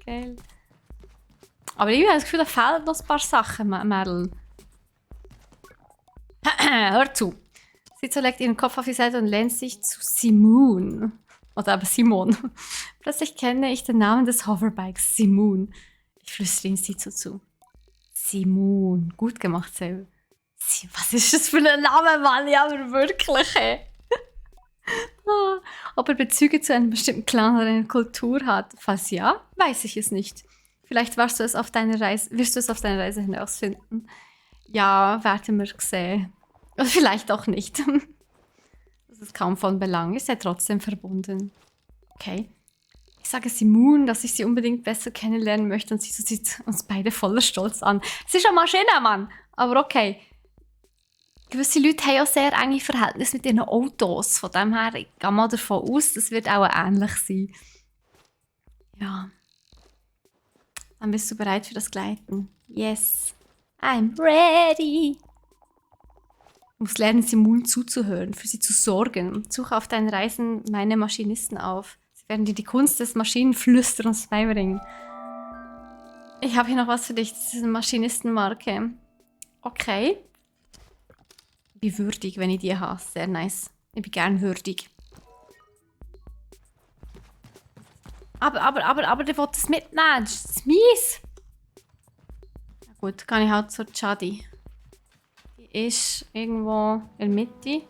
Geil. Aber ich habe das Gefühl, da fehlen noch ein paar Sachen, Merl. Hör zu. Sizo legt ihren Kopf auf die Seite und lehnt sich zu Simon. Oder aber Simon. Plötzlich kenne ich den Namen des Hoverbikes, Simon. Ich flüstere ihn Sizo zu. Simon. Gut gemacht, Sel. Was ist das für ein Name, Mann? Ja, aber wirklich, ey. Ob er Bezüge zu einem bestimmten Clan oder einer Kultur hat? Falls ja, weiß ich es nicht. Vielleicht wirst du es auf deiner Reise hinausfinden. Ja, werden wir sehen. Oder vielleicht auch nicht. Das ist kaum von Belang. Ihr seid trotzdem verbunden. Okay. Ich sage Simon, dass ich sie unbedingt besser kennenlernen möchte und sie sieht uns beide voller Stolz an. Sie ist eine Maschine, Mann. Aber okay. Gewisse Leute haben ja sehr enge Verhältnisse mit ihren Autos. Von dem her, ich gehe mal davon aus, das wird auch ähnlich sein. Ja. Dann bist du bereit für das Gleiten. Yes. I'm ready. Du musst lernen, Simon zuzuhören, für sie zu sorgen. Suche auf deinen Reisen meine Maschinisten auf. Sie werden dir die Kunst des Maschinenflüsterns beibringen. Ich habe hier noch was für dich. Das ist eine Maschinistenmarke. Okay. Ich bin würdig, wenn ich die habe. Sehr nice. Ich bin gern würdig. Aber, der will das mitnehmen. Das ist mies. Na gut, kann ich halt zur Chadi. Die ist irgendwo in der Mitte.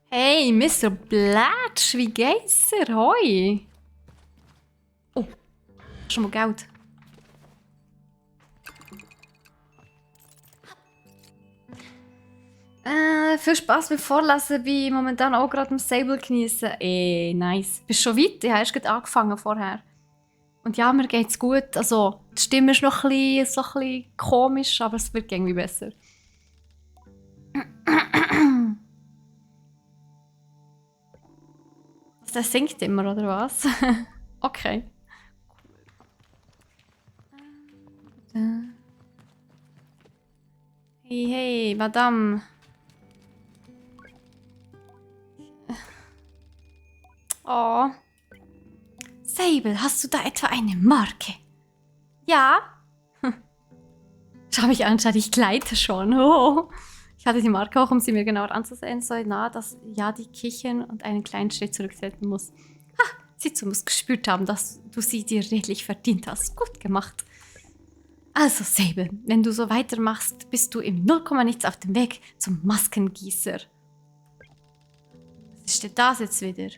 Hey, Mr. Blatsch, wie geht's dir? Hoi. Oh, schon mal Geld. Viel Spaß beim Vorlesen. Bin momentan auch gerade am Sable genießen. Nice. Bist schon weit? Ich habe erst gerade angefangen vorher. Und ja, mir geht's gut. Also, die Stimme ist noch ein bisschen komisch, aber es wird irgendwie besser. Der singt immer, oder was? Okay. Hey, Madame. Oh. Sable, hast du da etwa eine Marke? Ja. Schau mich an, ich gleite schon. Oh. Ich hatte die Marke auch, um sie mir genauer anzusehen, so nah, dass Yadi kichern und einen kleinen Schritt zurücktreten muss. Ha, Sizo muss gespürt haben, dass du sie dir redlich verdient hast. Gut gemacht. Also, Sable, wenn du so weitermachst, bist du im 0, nichts auf dem Weg zum Maskengießer. Was steht das jetzt wieder?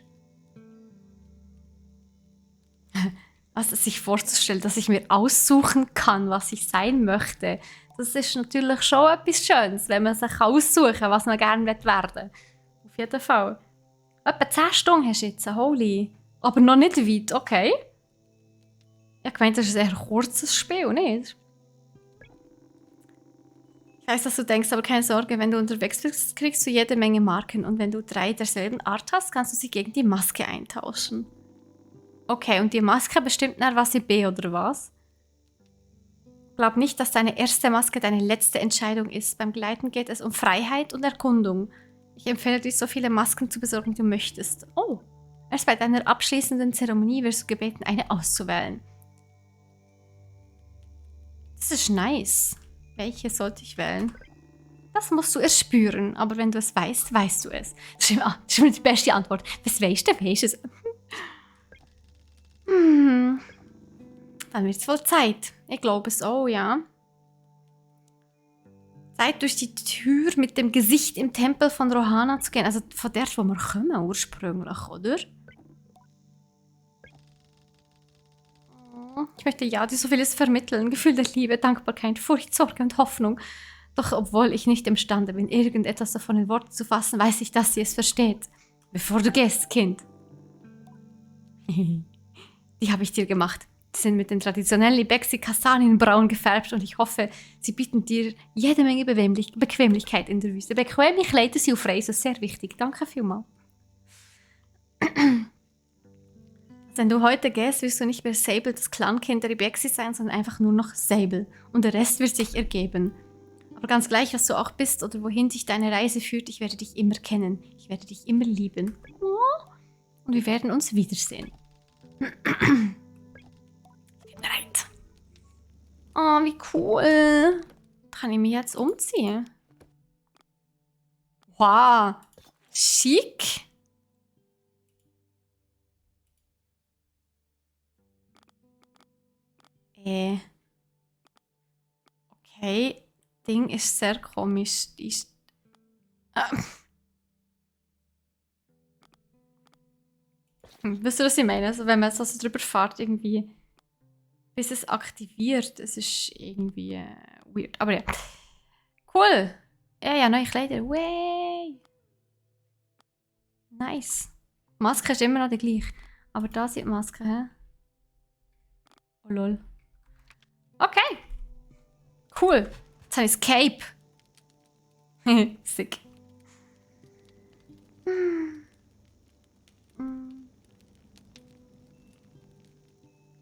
Was es sich vorzustellen, dass ich mir aussuchen kann, was ich sein möchte. Das ist natürlich schon etwas Schönes, wenn man sich aussuchen kann, was man gerne werden will. Auf jeden Fall. Etwa 10 Stunden hast du jetzt, holy. Aber noch nicht weit, okay. Ich meine, das ist ein sehr kurzes Spiel, nicht? Ich weiss, dass du denkst, aber keine Sorge, wenn du unterwegs bist, kriegst du jede Menge Marken. Und wenn du 3 derselben Art hast, kannst du sie gegen die Maske eintauschen. Okay, und die Maske bestimmt nach was sie B oder was? Glaub nicht, dass deine erste Maske deine letzte Entscheidung ist. Beim Gleiten geht es um Freiheit und Erkundung. Ich empfehle dir, so viele Masken zu besorgen, wie du möchtest. Oh, erst bei deiner abschließenden Zeremonie wirst du gebeten, eine auszuwählen. Das ist nice. Welche sollte ich wählen? Das musst du erst spüren, aber wenn du es weißt, weißt du es. Das ist immer die beste Antwort. Was weißt du, weißt es. Dann wird es wohl Zeit. Ich glaube es auch, ja. Zeit, durch die Tür mit dem Gesicht im Tempel von Rohana zu gehen. Also von der, wo wir kommen ursprünglich, oder? Ich möchte ja dir so vieles vermitteln. Gefühl der Liebe, Dankbarkeit, Furcht, Sorge und Hoffnung. Doch obwohl ich nicht imstande bin, irgendetwas davon in Worte zu fassen, weiß ich, dass sie es versteht. Bevor du gehst, Kind. Die habe ich dir gemacht. Die sind mit den traditionellen Ibexi Kastanienbraun gefärbt und ich hoffe, sie bieten dir jede Menge Bequemlichkeit in der Wüste. Bequemlichkeit ist auf Reisen sehr wichtig. Danke vielmals. Wenn du heute gehst, wirst du nicht mehr Sable, das Clankind der Ibexi sein, sondern einfach nur noch Sable. Und der Rest wird sich ergeben. Aber ganz gleich, was du auch bist oder wohin dich deine Reise führt, ich werde dich immer kennen. Ich werde dich immer lieben. Und wir werden uns wiedersehen. Ich bin bereit. Oh, wie cool. kann ich mich jetzt umziehen? Wow, schick. Okay, Ding ist sehr komisch. Die ist, wisst ihr, was ich meine? Also, wenn man so drüber fährt, irgendwie, bis es aktiviert, es ist irgendwie weird. Aber ja. Cool. Ja, neue Kleider. Way. Nice. Die Maske ist immer noch die gleiche. Aber da sind die Masken, hä? Oh lol. Okay. Cool. Jetzt habe ich das Cape. Sick.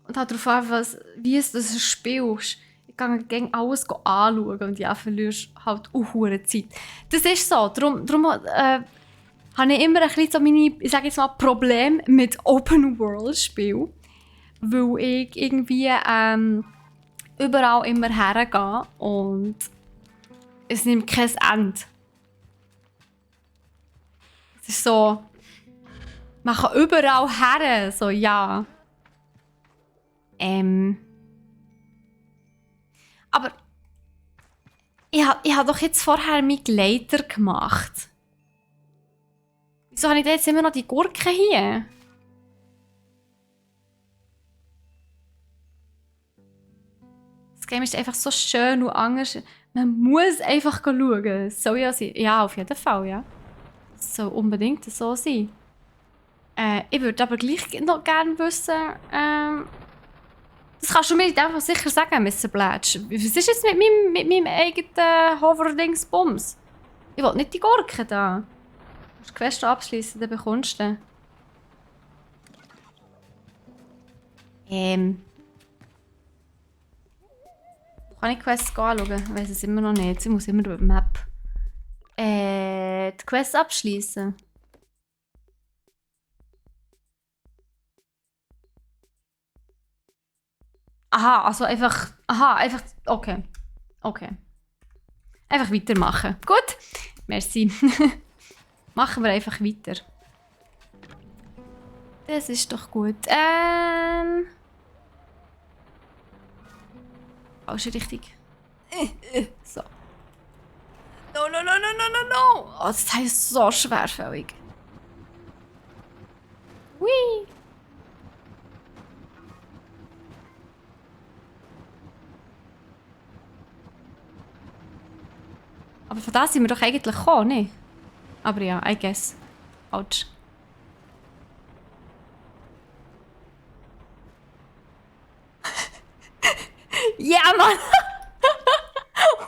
Und halt darauf an, wie es das spielst. Ich gehe gegen alles anschauen und ja, verlierst halt auch hure Zeit. Das ist so. Darum habe ich immer ein bisschen so meine, ich sage jetzt mal, Probleme mit Open-World-Spielen. Weil ich irgendwie überall immer hergehe und es nimmt kein Ende. Es ist so, man kann überall her, so ja. Aber ich hab doch jetzt vorher meinen Gleiter gemacht. Wieso habe ich denn jetzt immer noch die Gurke hier? Das Game ist einfach so schön und anders. Man muss einfach schauen. Es soll ja sein. Ja, auf jeden Fall, ja. Es soll unbedingt so sein. Ich würde aber gleich noch gerne wissen, das kannst du mir einfach sicher sagen, Mr. Blatch. Was ist jetzt mit meinem eigenen Hover-Dingsbums? Ich will nicht die Gurke da. Du musst die Quest abschließen, dann bekommst du den. Kann ich die Quest anschauen? Ich weiss es immer noch nicht. Sie muss immer durch die Map. Die Quest abschließen. Aha, also einfach. Aha, einfach. Okay. Okay. Einfach weitermachen. Gut. Merci. Machen wir einfach weiter. Das ist doch gut. Falsche Richtung. So. No, no, no, no, no, no, no. Oh, das Teil ist so schwerfällig. Hui. Aber von da sind wir doch eigentlich gekommen, nicht? Aber ja, I guess. Autsch. Ja, Mann!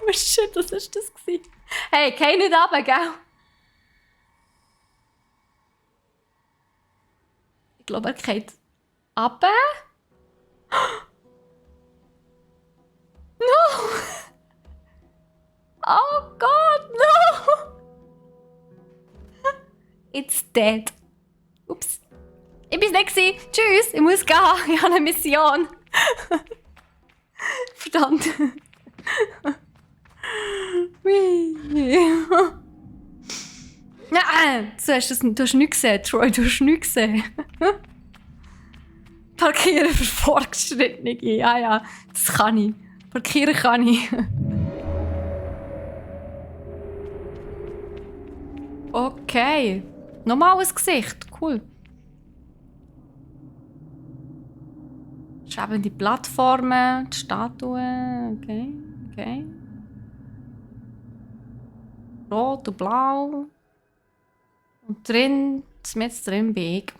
Oh shit, was ist das gewesen? Hey, geh nicht runter, gell? Ich glaube, er geht runter. No! Oh Gott, no! It's dead. Ups. Ich bin's nicht gewesen. Tschüss, ich muss gehen. Ich habe eine Mission. Verdammt. Nein, du hast nichts gesehen, Troy, du hast nichts gesehen. Parkieren für Fortgeschrittene. Ja, das kann ich. Parkieren kann ich. Okay. Nochmal ein Gesicht. Cool. Schwebende Plattformen, die Statuen. Okay. Rot und blau. Und drin, mit drin Weg.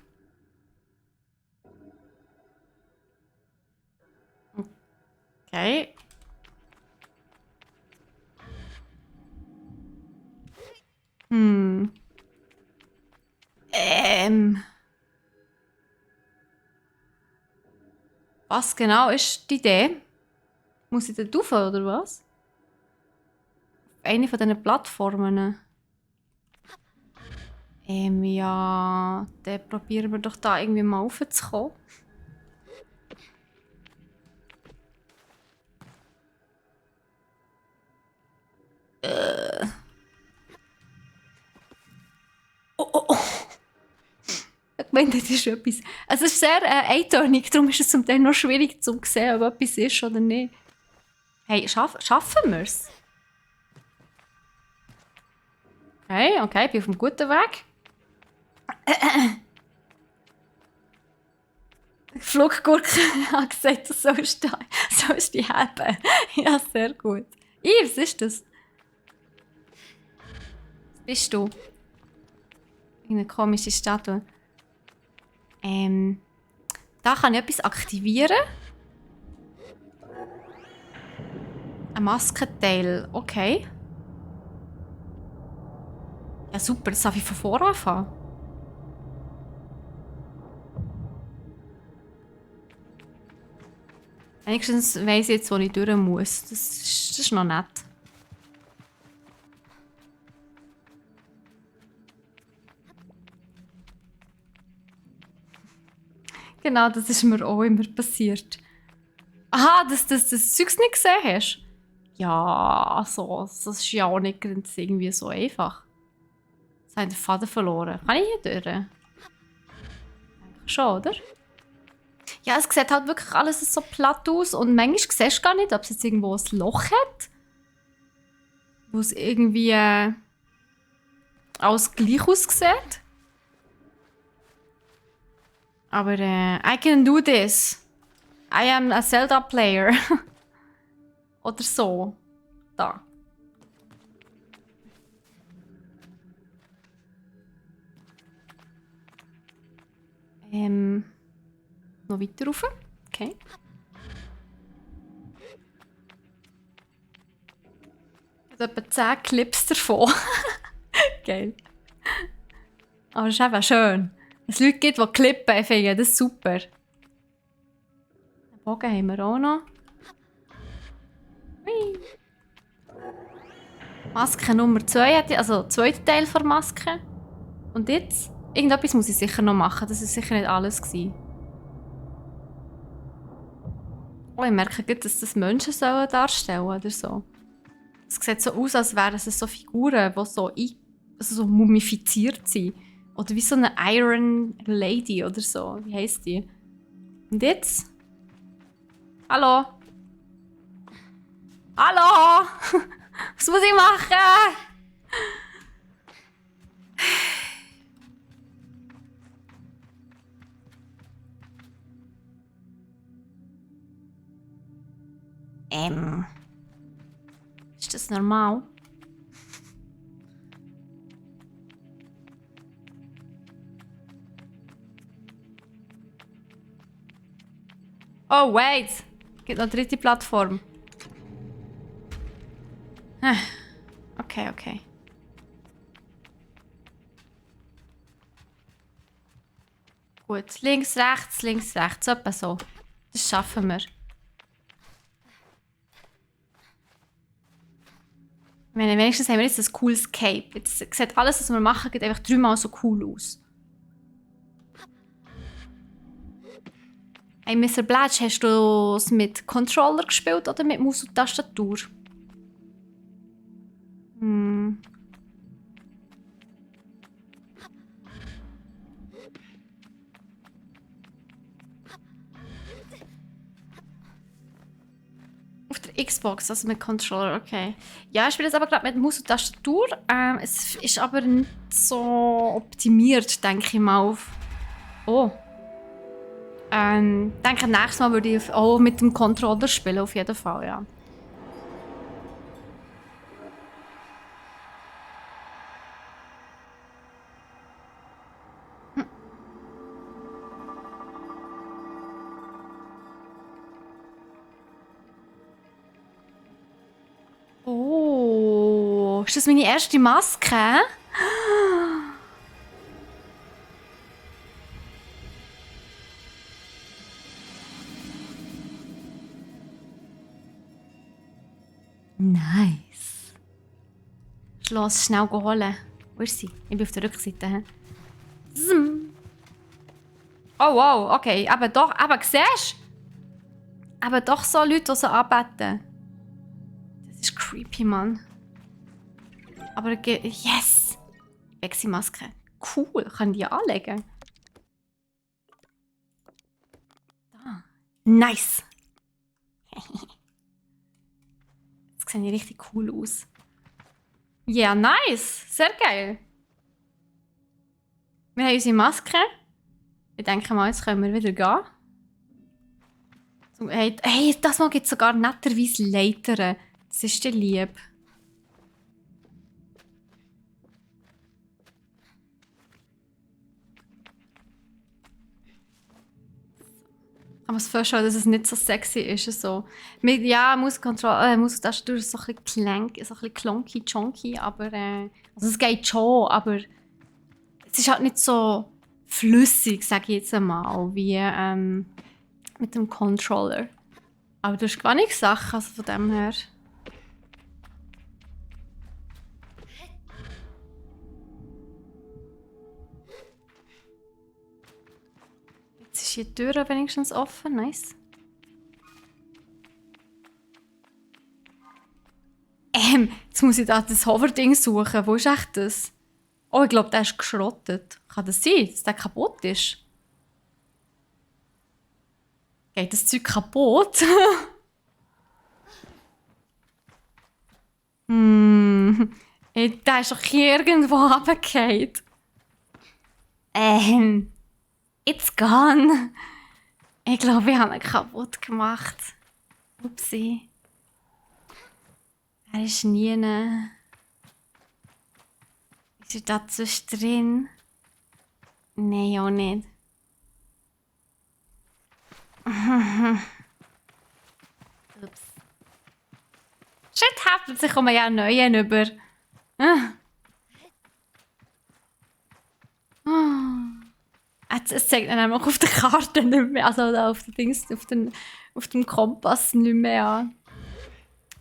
Okay. Was genau ist die Idee? Muss ich da rauf, oder was? Eine von diesen Plattformen. Ja, dann probieren wir doch da irgendwie mal raufzukommen. findet, ist etwas. Es ist sehr eintönig, darum ist es zum Teil noch schwierig zu sehen, ob etwas ist oder nicht. Hey, schaffen wir es? Okay, ich bin auf einem guten Weg. Fluggurke hat gesagt, du sollst die haben. Ja, sehr gut. Was ist das? Was bist du? Eine komische Statue. Da kann ich etwas aktivieren. Ein Maskenteil, okay. Ja super, das darf ich von vorne anfangen. Wenigstens weiss ich jetzt, wo ich durch muss. Das ist noch nett. Genau, das ist mir auch immer passiert. Aha, dass du das Zeugs nicht gesehen hast? Ja, also, das ist ja auch nicht irgendwie so einfach. Jetzt habe ich den Faden verloren. Kann ich hier durch? Denke schon, oder? Ja, es sieht halt wirklich alles so platt aus und manchmal siehst du gar nicht, ob es jetzt irgendwo ein Loch hat. Wo es irgendwie alles gleich aussieht. Aber I can do this. I am a Zelda player. Oder so. Da. Noch weiter rauf. Okay. Ich habe etwa 10 Clips davon. Geil. Aber es ist eben schön. Es Leute gibt, die klippen, finde das ist super. Den Bogen haben wir auch noch. Hui. Maske Nummer 2, also der zweite Teil der Maske. Und jetzt? Irgendetwas muss ich sicher noch machen, das war sicher nicht alles gewesen. Oh, ich merke gut, dass das Menschen sollen darstellen oder so. Es sieht so aus, als wären es so Figuren, die so mumifiziert sind. Oder wie so eine Iron Lady oder so. Wie heisst die? Und jetzt? Hallo? Hallo? Was muss ich machen? Ist das normal? Oh, wait! Es gibt noch eine dritte Plattform. Okay. Gut, links, rechts, etwa so. Das schaffen wir. Ich meine, wenigstens haben wir jetzt ein cooles Cape. Jetzt sieht alles, was wir machen, geht einfach 3-mal so cool aus. Hey, Mr. Blatch, hast du es mit Controller gespielt oder mit Maus und Tastatur? Auf der Xbox, also mit Controller, okay. Ja, ich spiele jetzt aber gerade mit Maus und Tastatur. Es ist aber nicht so optimiert, denke ich mal. Oh. Denke, nächstes Mal würde ich auch mit dem Controller spielen, auf jeden Fall, ja. Oh, ist das meine erste Maske? Nice. Los, schnell holen. Wo ist sie? Ich bin auf der Rückseite. Oh wow, okay. Aber doch, siehst du? Aber doch so Leute, die so anbeten. Das ist creepy, Mann. Aber yes! Wechselmaske. Cool, kann ich die anlegen? Nice! Jetzt sehen die richtig cool aus. Ja, nice! Sehr geil! Wir haben unsere Maske. Ich denke mal, jetzt können wir wieder gehen. Hey, das Mal gibt es sogar netterweise Leitern. Das ist dir lieb. Aber es vorstellen, dass es nicht so sexy ist. So. Ja, Mustastatur ist so ein bisschen klonky, chonky, aber also es geht schon, aber es ist halt nicht so flüssig, sage ich jetzt einmal, wie mit dem Controller. Aber du hast gar nichts Sachen, also von dem her. Jetzt ist hier die Tür wenigstens offen, nice. Jetzt muss ich da das Hoverding suchen. Wo ist echt das? Oh, ich glaube, der ist geschrottet. Kann das sein, dass der kaputt ist? Geht das Zeug kaputt? Hey, der ist doch hier irgendwo runtergefallen. It's gone. Ich glaube, ich habe ihn kaputt gemacht. Upsi. Er ist nie. Ist er da zwischendrin? Nein, auch nicht. Ups. Shit happens, ich komme ja einen neuen über. Es zeigt dann einfach auf der Karte nicht mehr, also auf den Dings, auf dem Kompass nicht mehr an.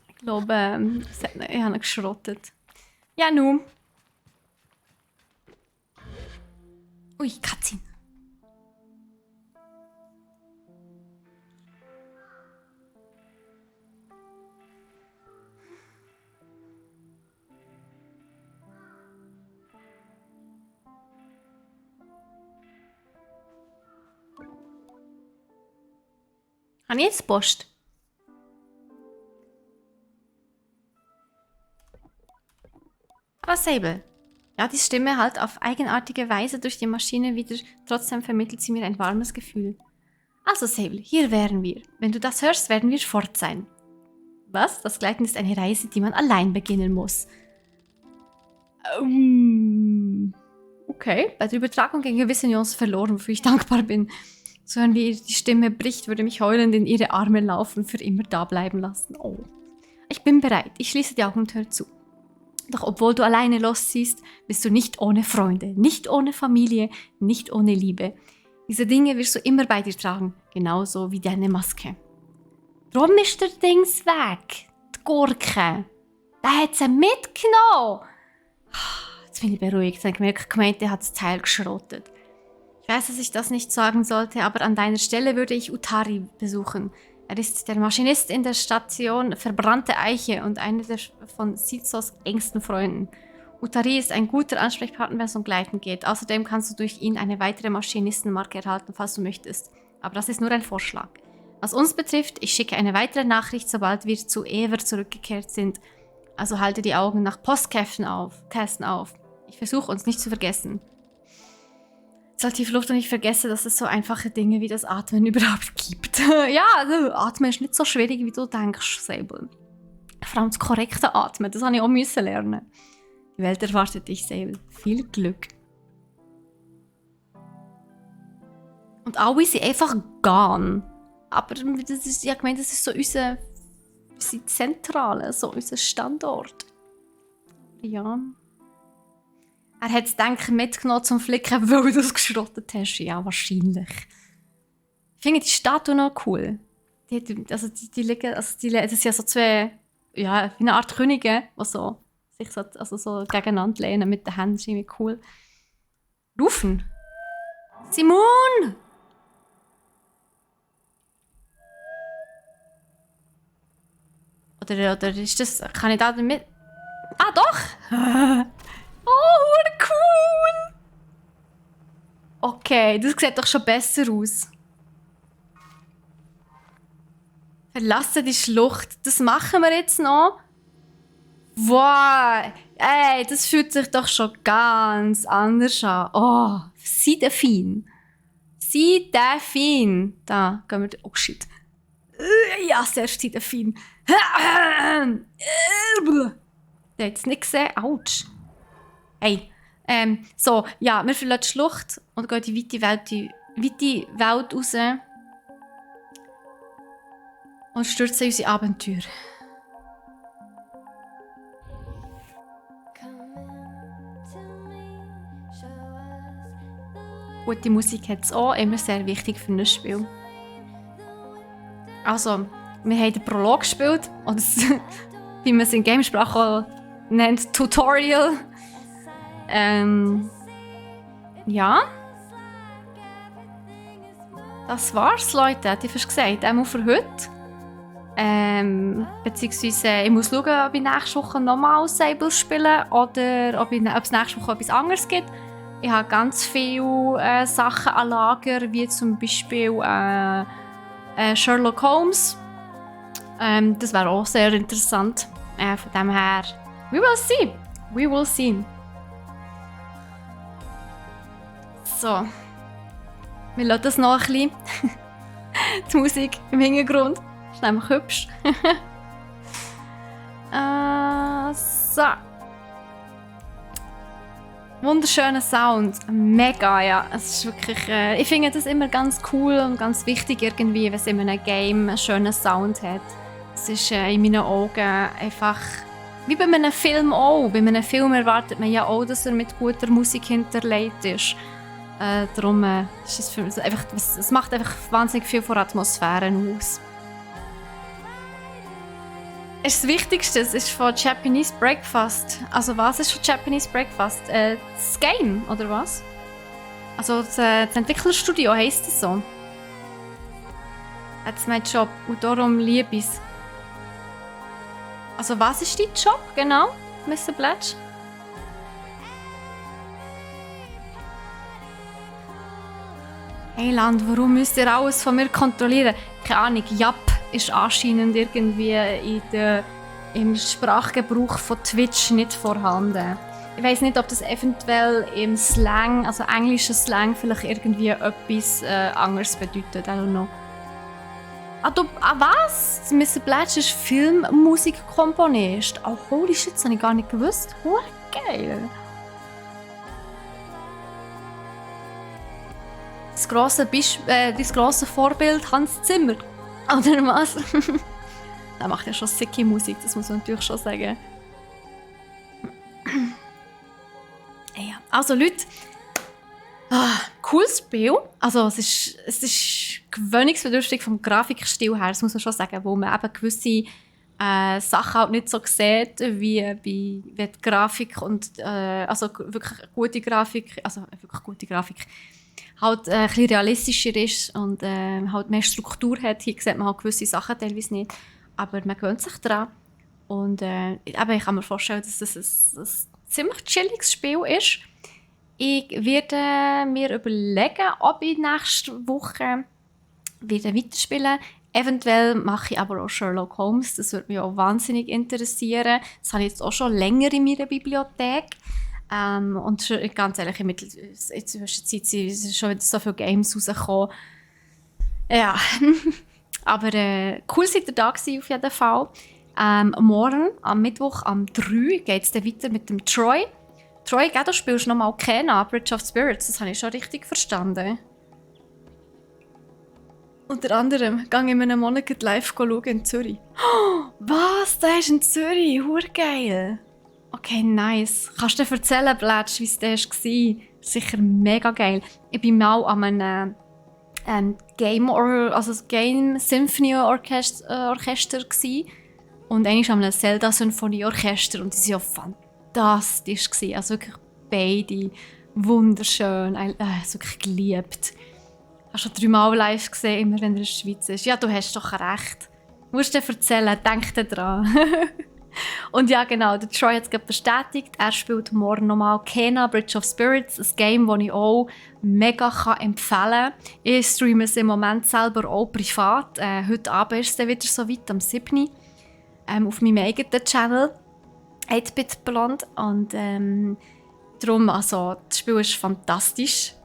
Ich glaube, ich habe ihn geschrottet. Ja, nun. Ui, Katzin. Habe ich jetzt Post? Aber Sable. Ja, die Stimme halt auf eigenartige Weise durch die Maschine wieder. Trotzdem vermittelt sie mir ein warmes Gefühl. Also Sable, hier wären wir. Wenn du das hörst, werden wir fort sein. Was? Das Gleiten ist eine Reise, die man allein beginnen muss. Okay, bei der Übertragung gehen gewisse Nuancen verloren, wofür ich dankbar bin. So hören wie die Stimme bricht, würde mich heulend in ihre Arme laufen, für immer da bleiben lassen. Oh. Ich bin bereit. Ich schließe die Augen und höre zu. Doch obwohl du alleine losziehst, bist du nicht ohne Freunde, nicht ohne Familie, nicht ohne Liebe. Diese Dinge wirst du immer bei dir tragen, genauso wie deine Maske. Drum ist der Dings weg. Die Gurke. Der hat sie mitgenommen. Jetzt bin ich beruhigt. Ich habe gemeint, der hat das Teil geschrottet. Ich weiß, dass ich das nicht sagen sollte, aber an deiner Stelle würde ich Utari besuchen. Er ist der Maschinist in der Station Verbrannte Eiche und einer von Sizos engsten Freunden. Utari ist ein guter Ansprechpartner, wenn es um Gleiten geht. Außerdem kannst du durch ihn eine weitere Maschinistenmarke erhalten, falls du möchtest. Aber das ist nur ein Vorschlag. Was uns betrifft, ich schicke eine weitere Nachricht, sobald wir zu Ever zurückgekehrt sind. Also halte die Augen nach Postkästen auf. Ich versuche, uns nicht zu vergessen. Jetzt tief Luft und ich vergesse, dass es so einfache Dinge wie das Atmen überhaupt gibt. Ja, also, Atmen ist nicht so schwierig, wie du denkst, Sable. Vor allem das korrekte Atmen, das habe ich auch müssen lernen. Die Welt erwartet dich, Sable. Viel Glück. Und alle sind einfach gone. Aber das ist, ich meine, das ist so unsere Zentrale, so unser Standort. Ja. Er hat es, denke ich, mitgenommen zum Flicken, weil du es geschrottet hast. Ja, wahrscheinlich. Ich finde die Statue noch cool. Die liegen, das sind ja so zwei, ja, wie eine Art Könige, die so, sich so gegeneinander lehnen mit den Händen. Das ist irgendwie cool. Rufen! Simon! Oder ist das, kann ich da mit... Ah, doch! Oh, cool! Okay, das sieht doch schon besser aus. Verlasse die Schlucht. Das machen wir jetzt noch. Wow, ey, das fühlt sich doch schon ganz anders an. Oh, sei Delfin. Sei Delfin. Da gehen wir... Oh, shit. Ja, sehr sei Delfin. Der hat es nicht gesehen. Autsch. Hey. So, ja, wir verlassen die Schlucht und gehen in die weite Welt raus und stürzen in unsere Abenteuer. Gute Musik hat es auch, immer sehr wichtig für ein Spiel. Also, wir haben den Prolog gespielt, oder wie man es in Gamesprache nennt, Tutorial. Ja. Das war's, Leute, hätte ich fast gesagt. Einmal für heute. Beziehungsweise, ich muss schauen, ob ich nächste Woche nochmal Sable spiele oder ob es nächste Woche etwas anderes gibt. Ich habe ganz viele Sachen an Lager, wie zum Beispiel Sherlock Holmes. Das wäre auch sehr interessant. Von dem her, we will see. We will see. So. Wir lassen das noch ein bisschen. Die Musik im Hintergrund. Ist nämlich hübsch. So. Wunderschöner Sound. Mega, ja. Es ist wirklich, ich finde das immer ganz cool und ganz wichtig, irgendwie, wenn es in einem Game einen schönen Sound hat. Es ist in meinen Augen einfach wie bei einem Film auch. Bei einem Film erwartet man ja auch, dass er mit guter Musik hinterlegt ist. Darum ist es für mich einfach, es macht einfach wahnsinnig viel von Atmosphären aus. Das Wichtigste ist von Japanese Breakfast. Also was ist von Japanese Breakfast? Das Game, oder was? Also das Entwicklerstudio heisst es so. Das ist mein Job und darum liebe ich es. Also was ist dein Job genau, Mr. Bletch? Hey Land, warum müsst ihr alles von mir kontrollieren? Keine Ahnung, Jap ist anscheinend irgendwie im Sprachgebrauch von Twitch nicht vorhanden. Ich weiss nicht, ob das eventuell im Slang, also englischen Slang, vielleicht irgendwie etwas anderes bedeutet. I don't know. Was? Mr. Bletch ist Filmmusikkomponist. Oh, holy shit, das habe ich gar nicht gewusst. Geil. Das grosse Vorbild Hans Zimmer. Oder was? Der macht ja schon sicke Musik, das muss man natürlich schon sagen. Ja. Also Leute, cooles Spiel. Also es ist gewöhnungsbedürftig vom Grafikstil her, das muss man schon sagen, wo man eben gewisse Sachen halt nicht so sieht, wie die Grafik und also wirklich gute Grafik, halt ein bisschen realistischer ist und halt mehr Struktur hat. Hier sieht man halt gewisse Sachen teilweise nicht, aber man gewöhnt sich daran. Und ich kann mir vorstellen, dass es ein ziemlich chilliges Spiel ist. Ich werde mir überlegen, ob ich nächste Woche wieder weiterspielen. Eventuell mache ich aber auch Sherlock Holmes. Das würde mich auch wahnsinnig interessieren. Das habe ich jetzt auch schon länger in meiner Bibliothek. Und ganz ehrlich, in der Zeit sind schon wieder so viele Games rausgekommen. Ja, aber cool seid ihr da gewesen, auf jeden Fall. Morgen, am Mittwoch, am 3 geht es dann weiter mit dem Troy. Troy, du spielst nochmal Kena, Bridge of Spirits, das habe ich schon richtig verstanden. Unter anderem gehe ich in einem Monat live schauen in Zürich. Oh, was? Der ist in Zürich? Geil. Okay, nice. Kannst du dir erzählen, Bletch, wie es da war? Sicher mega geil. Ich war mal an einem Game Symphony Orchester und einmal an einem Zelda Symphonie Orchester und die waren ja fantastisch. Also wirklich beide wunderschön. Ich habe es wirklich geliebt. Ich habe schon 3-mal live gesehen, immer wenn er in der Schweiz ist. Ja, du hast doch recht. Du musst dir erzählen, denk dir dran. Und ja, genau, der Troy hat es gerade bestätigt. Er spielt morgen nochmal Kena, Bridge of Spirits, ein Game, das ich auch mega empfehlen kann. Ich streame es im Moment selber auch privat. Heute Abend ist es dann wieder so weit, am 7. Auf meinem eigenen Channel, 8-Bit Blonde. Und darum, also, das Spiel ist fantastisch.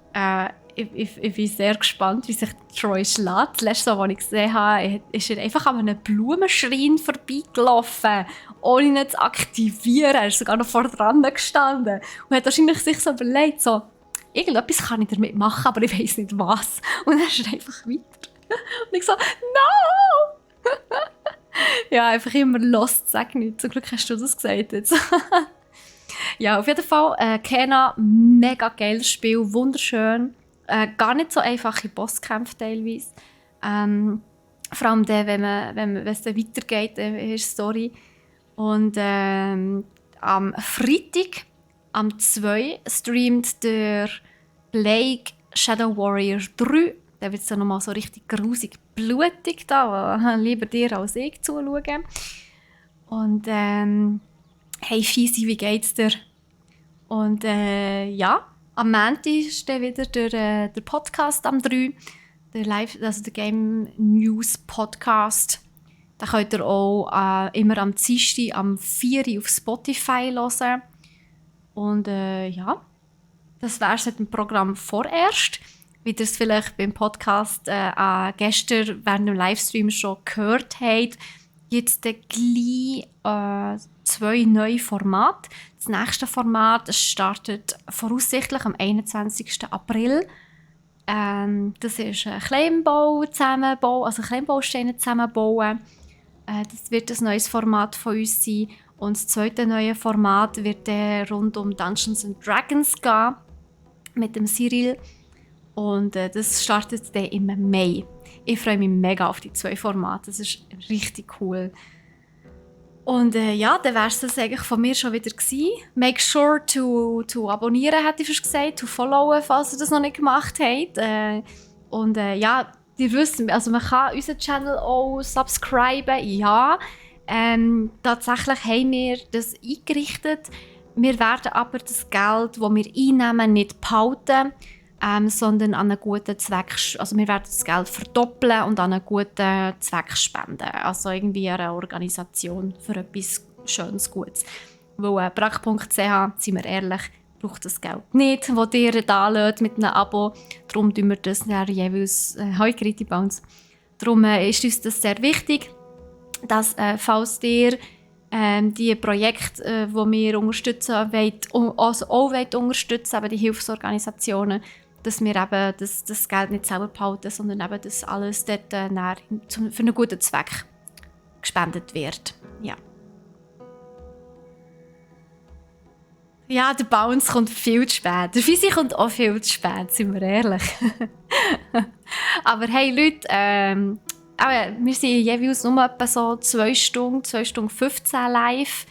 Ich bin sehr gespannt, wie sich Troy schlägt. Das letzte Mal, als ich gesehen habe, ist er einfach an einem Blumenschrein vorbeigelaufen, ohne ihn zu aktivieren. Er ist sogar noch vor dran gestanden und hat wahrscheinlich sich so überlegt, so, irgendetwas kann ich damit machen, aber ich weiß nicht was. Und er ist einfach weiter. Und ich so, no! Ja, einfach immer lost, sag nicht. Zum Glück hast du das gesagt jetzt. Ja, auf jeden Fall, Kena, mega geiles Spiel, wunderschön. Gar nicht so einfache Bosskämpfe teilweise. Vor allem dann, wenn es dann weitergeht in der Story. Und am Freitag, am 2. streamt der Plague Shadow Warrior 3. Da wird es dann nochmal so richtig grusig blutig da, lieber dir als ich zuschauen. Und hey Fisi, wie geht's dir? Und ja, am Montag ist dann wieder der Podcast am 3. Der Game News Podcast. Den könnt ihr auch immer am Dienstag am 4 auf Spotify hören. Und ja, das wäre es mit dem Programm vorerst. Wie ihr es vielleicht beim Podcast gestern während dem Livestream schon gehört habt, gibt es dann gleich 2 neue Formate. Das nächste Format startet voraussichtlich am 21. April. Das ist ein Kleimbau zusammenbauen, also Kleimbausteine zusammenbauen. Das wird ein neues Format von uns sein. Und das zweite neue Format wird rund um Dungeons & Dragons gehen, mit dem Cyril. Und das startet dann im Mai. Ich freue mich mega auf die 2 Formate. Das ist richtig cool. Und ja, dann wäre es das eigentlich von mir schon wieder gewesen. Make sure to abonnieren, hätte ich fast gesagt, to followen, falls ihr das noch nicht gemacht habt. Und ja, ihr wisst, also man kann unseren Channel auch subscriben, ja. Tatsächlich haben wir das eingerichtet. Wir werden aber das Geld, das wir einnehmen, nicht behalten, sondern an einen guten Zweck, also wir werden das Geld verdoppeln und an einen guten Zweck spenden. Also irgendwie eine Organisation für etwas Schönes, Gutes. Weil brack.ch, sind wir ehrlich, braucht das Geld nicht, das ihr da lasst mit einem Abo. Darum tun wir das dann jeweils heute bei uns. Darum ist uns das sehr wichtig, dass falls ihr die Projekte, die wir unterstützen, also auch unterstützen, eben die Hilfsorganisationen, dass wir eben das Geld nicht selber behalten, sondern eben, dass alles dort für einen guten Zweck gespendet wird. Ja. Ja, der Bounce kommt viel zu spät. Der Fisi kommt auch viel zu spät, sind wir ehrlich. Aber hey Leute, wir sind jeweils nur etwa so 2 Stunden 15 live.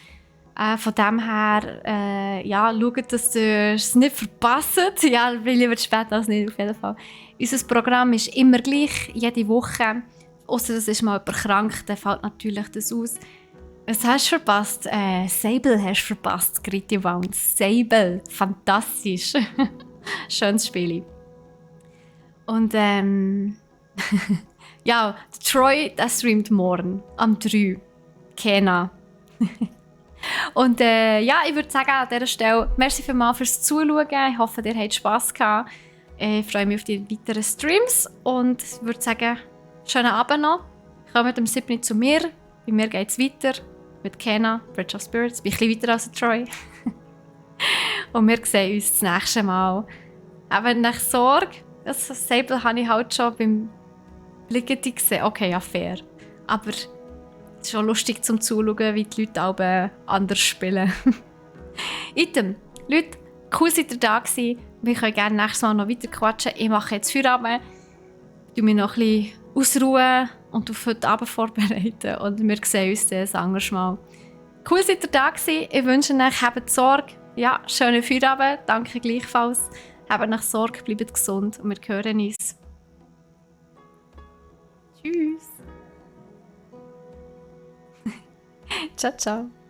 Von dem her, ja, schaut, dass ihr es nicht verpasst. Ja, lieber spät als nicht, auf jeden Fall. Unser Programm ist immer gleich, jede Woche. Ausser es ist mal jemand krank, dann fällt natürlich das aus. Was hast du verpasst? Sable hast du verpasst, Gritty Bounce. Sable, fantastisch. Schönes Spiel. Und ja, der Troy, der streamt morgen am 3. Kena. Und ja, ich würde sagen an dieser Stelle, merci vielmals fürs Zuschauen. Ich hoffe, ihr habt Spass gehabt. Ich freue mich auf die weiteren Streams und ich würde sagen, schönen Abend noch. Kommt am 7. zu mir. Bei mir geht es weiter mit Kena, Bridge of Spirits. Bin ein bisschen weiter als Troy. Und wir sehen uns das nächste Mal. Habt nicht Sorge. Das Sable habe ich halt schon beim Blicken gesehen. Okay, ja, fair. Aber es ist schon lustig zum Zuschauen, wie die Leute auch anders spielen. Item, Leute, cool seid ihr da gewesen. Wir können gerne nächstes Mal noch weiter quatschen. Ich mache jetzt Feierabend. Ich mich noch ein bisschen ausruhen und auf heute Abend vorbereiten. Und wir sehen uns dann ein anderes Mal. Cool seid ihr da gewesen. Ich wünsche euch, habt Sorge. Ja, schönen Feierabend. Danke gleichfalls. Habt euch Sorge, bleibt gesund und wir hören uns. Tschüss. Ciao, ciao.